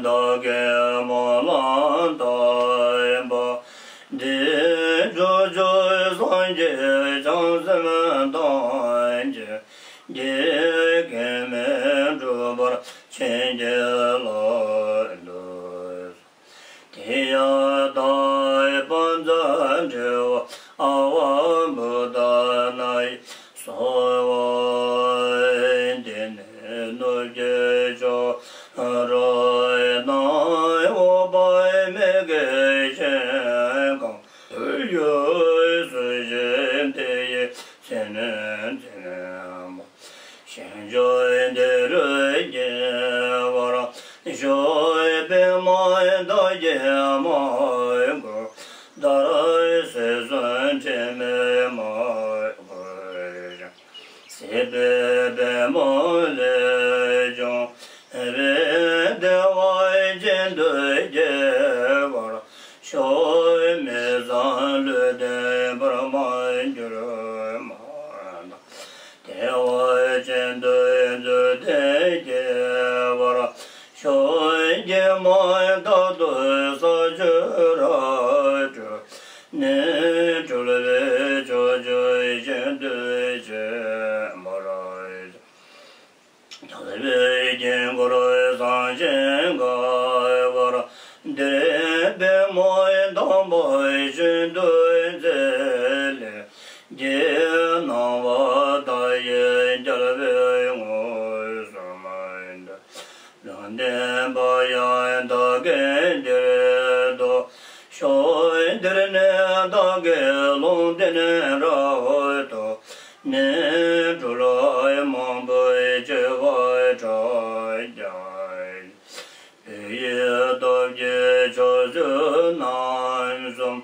བདག་གིས་སྨོན་ལམ་བཏབ་པ། འདི་སྒྲུབ་མཆོག་སངས་རྒྱས་བྱང་སེམས་ཐམས་ཅད་ཀྱི། གེགས་མེད་འགྲུབ་པར་བྱིན་གྱིས་བརླབ་ཏུ། དེ་ཡང་བདག་དཔལ་མཛད་འབྲེལ་བ་ཨ་ཝ་བུ་ད་ན་ཡིས་གསོལ་བ་འདེབས་ནས། ནུབ་ཀྱི་ཕྱོགས་རི་ནང་འོད་དཔག་མེད་ཀྱི་ཞིང་ཁམས། འོད་ཡུལ་སུ་ཞིག་དེ་ཡི་ཚེ་ནི་འཛིན་པ། ཞིང་སྐྱོང་འདི་རུ་སྐྱེ་བར་ཤོག་པདྨ་འདབ་བརྒྱད་མ་གུར། དར་ཟས་གསོན་དྲི་མེད་མ་གོས་ཤིང་། སྲིད་པའི་པདྨོ་ལས་བྱུང་བའི། བདེ་བ་ཅན་དུ་སྐྱེ་བར་ཤོག་མི་བཟང་ལུས་ལྡན་བར་མ་གྱུར་པ་དང་། བདེ་བ་ཅན་དུ་འགྱུར་ཏེ་སྐྱེ་བར་ཤོག་སྐྱེས་མ་ཐག་ཏུ་ས་ཆུ་ར་སྤྲུལ་ནས། སྤྲུལ་པའི་ཕྱོགས་བཅུ་ཞིང་དུ་གཤེགས་པར་ཤོག་རྒྱལ་བའི་དཀྱིལ་འཁོར་བཟང་ཞིང་དགའ་བར་ལྡན། དུ་མཛད་ལས་ཀྱི་སྣང་བ་མཐའ་ཡས་རྒྱལ་བའི་ངོས་སུ་མ་འདྲ། ལུང་བསྟན་པ་ཡང་དག་གི་འདིར་ལྡོག་ཕྱོགས་འདིར་ནི་བདག་གི་ལུང་བསྟན་རབ་ཏུ་ནི་གྲུབ་ལ་མང་པོའི་སྤྱོད་པ་དྲག་ཀྱང་། བོད་ཡུལ་སྟོབས་ཀྱི་ཕྱོགས་བཅུ་རྣམ་གསུམ་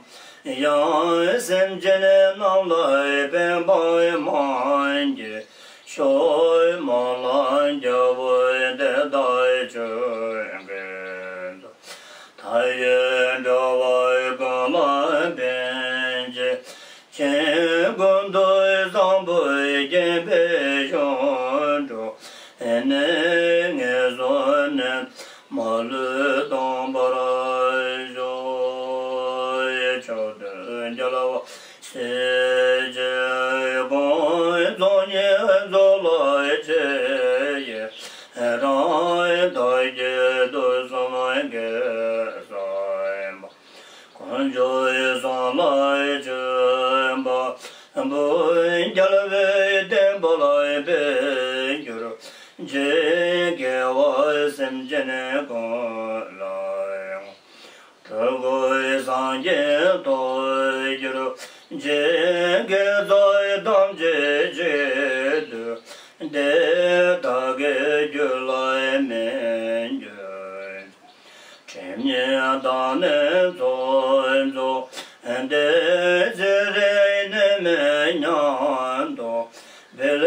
ཡང་སེམས་ཅན་རྣམས་ལ་ཕན་པ་མང་གི་ཕྱོགས་མང་ལ་རྒྱལ་པོ་དེ་དག་ཆོས་ཀུན་ཏུ་མཐའ་ཡས་འགྲོ་བ་ཀུན་ལ་ཕན་ཕྱིར། ཆོས་ཀུན་ཏུ་བཟང་པོའི་སྤྱན་པའི་གཞུང་དྲུག་ནས་ངེས་བཟུང་ནས་མ་ལུས་སྟོན་པར་ཤོག། ཕྱོགས་དུས་རྒྱལ་བ་སྲས་བཅས་དགོངས་རྫོགས་ཉིད་རྫོགས་ལ་ཆེ་ཡི་རང་དག་བསྐྱེད་དུས་གསུམ་དགེ་བསགས་པ། དཀོན་མཆོག་གསུམ་ལ་མཆོད་པ་འབུལ། རྒྱལ་བའི་བསྟན་པ་ལ་འཕེལ་གྱུར་ཅིག། དགེ་བ་སེམས་ཅན་ཀུན་ལ་ཡང་། སྤྲུལ་སྐུ་སངས་རྒྱས་ཐོབ་གྱུར་ཅིག། དགེ་རྩ་ཐམས་ཅད་ཆེད་དུ་འདི་བདག་གི་རྒྱུད་ལ་སྨིན་གྱུར་ཅིག། ཁྲིམས་གཉིས་དང་ནི་ཚོགས་རྫོགས་ཏེ། ཚེ་རིང་ནད་མེད་མྱང་ཐོག་འཕེལ།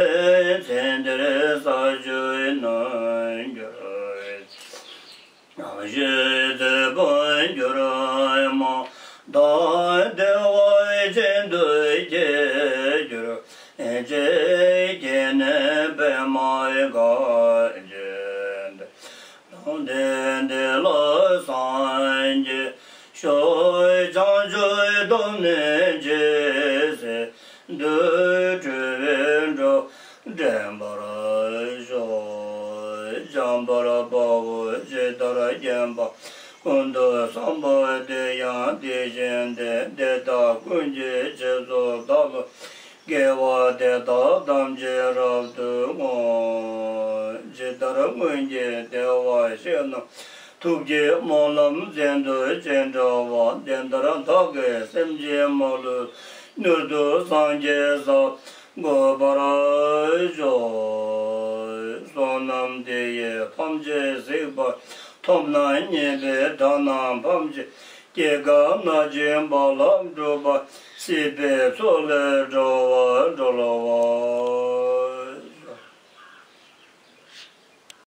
ཚེ་འདིར་ས་བཅུའི་རྣལ་འབྱོར་ཞི་བདེ་འབྱུང་གྱུར་མ་དག། བདེ་བ་ཅན་དུ་སྐྱེ་གྱུར་ཅིག། སྐྱེས་ནས་པདྨ་དགའ་བརྒྱུད་ལུང་བསྟན་འདི་ལ་སངས་རྒྱས་ཤོག། བྱང་ཆུབ་ཐོབ་ནས་ཇི་སྲིད་འདུལ། འཁྲུལ་པའི་འགྲོ་འདྲེན་པར་ཤོག། འཇམ་དཔལ་དཔའ་བོས་ཇི་ལྟར་མཁྱེན་པ་ཀུན་ཏུ་བཟང་པོ་དེ་ཡང་དེ་བཞིན་ཏེ། དེ་དག་ཀུན་གྱི་རྗེས་སུ་བདག་སློབ། དགེ་བ་དེ་དག་ཐམས་ཅད་རབ་ཏུ་བསྔོ། ཇི་ལྟར་སྔོན་གྱི་བདེ་བ་གཞན་རྣམས་ཐུགས་ཀྱི་སྨོན་ལམ་བཞིན་དུ་ཅི་འདྲ་བ། དེ་ལྟར་བདག་གིས་སེམས་ཅན་མ་ལུས་མྱུར་དུ་སངས་རྒྱས་ས་འགོད་པར་ཤོག། བསོད་ནམས་འདི་ཡིས་ཐམས་ཅད་གཟིགས་པ། ཐོབ་ནས་ཉེས་པའི་དགྲ་རྣམས་ཕམ་བྱས། སྐྱེ་རྒ་ན་འཆིའི་རྦ་རླབས་འཁྲུགས་པ། སྲིད་པའི་མཚོ་ལས་འགྲོ་བ་སྒྲོལ་བ།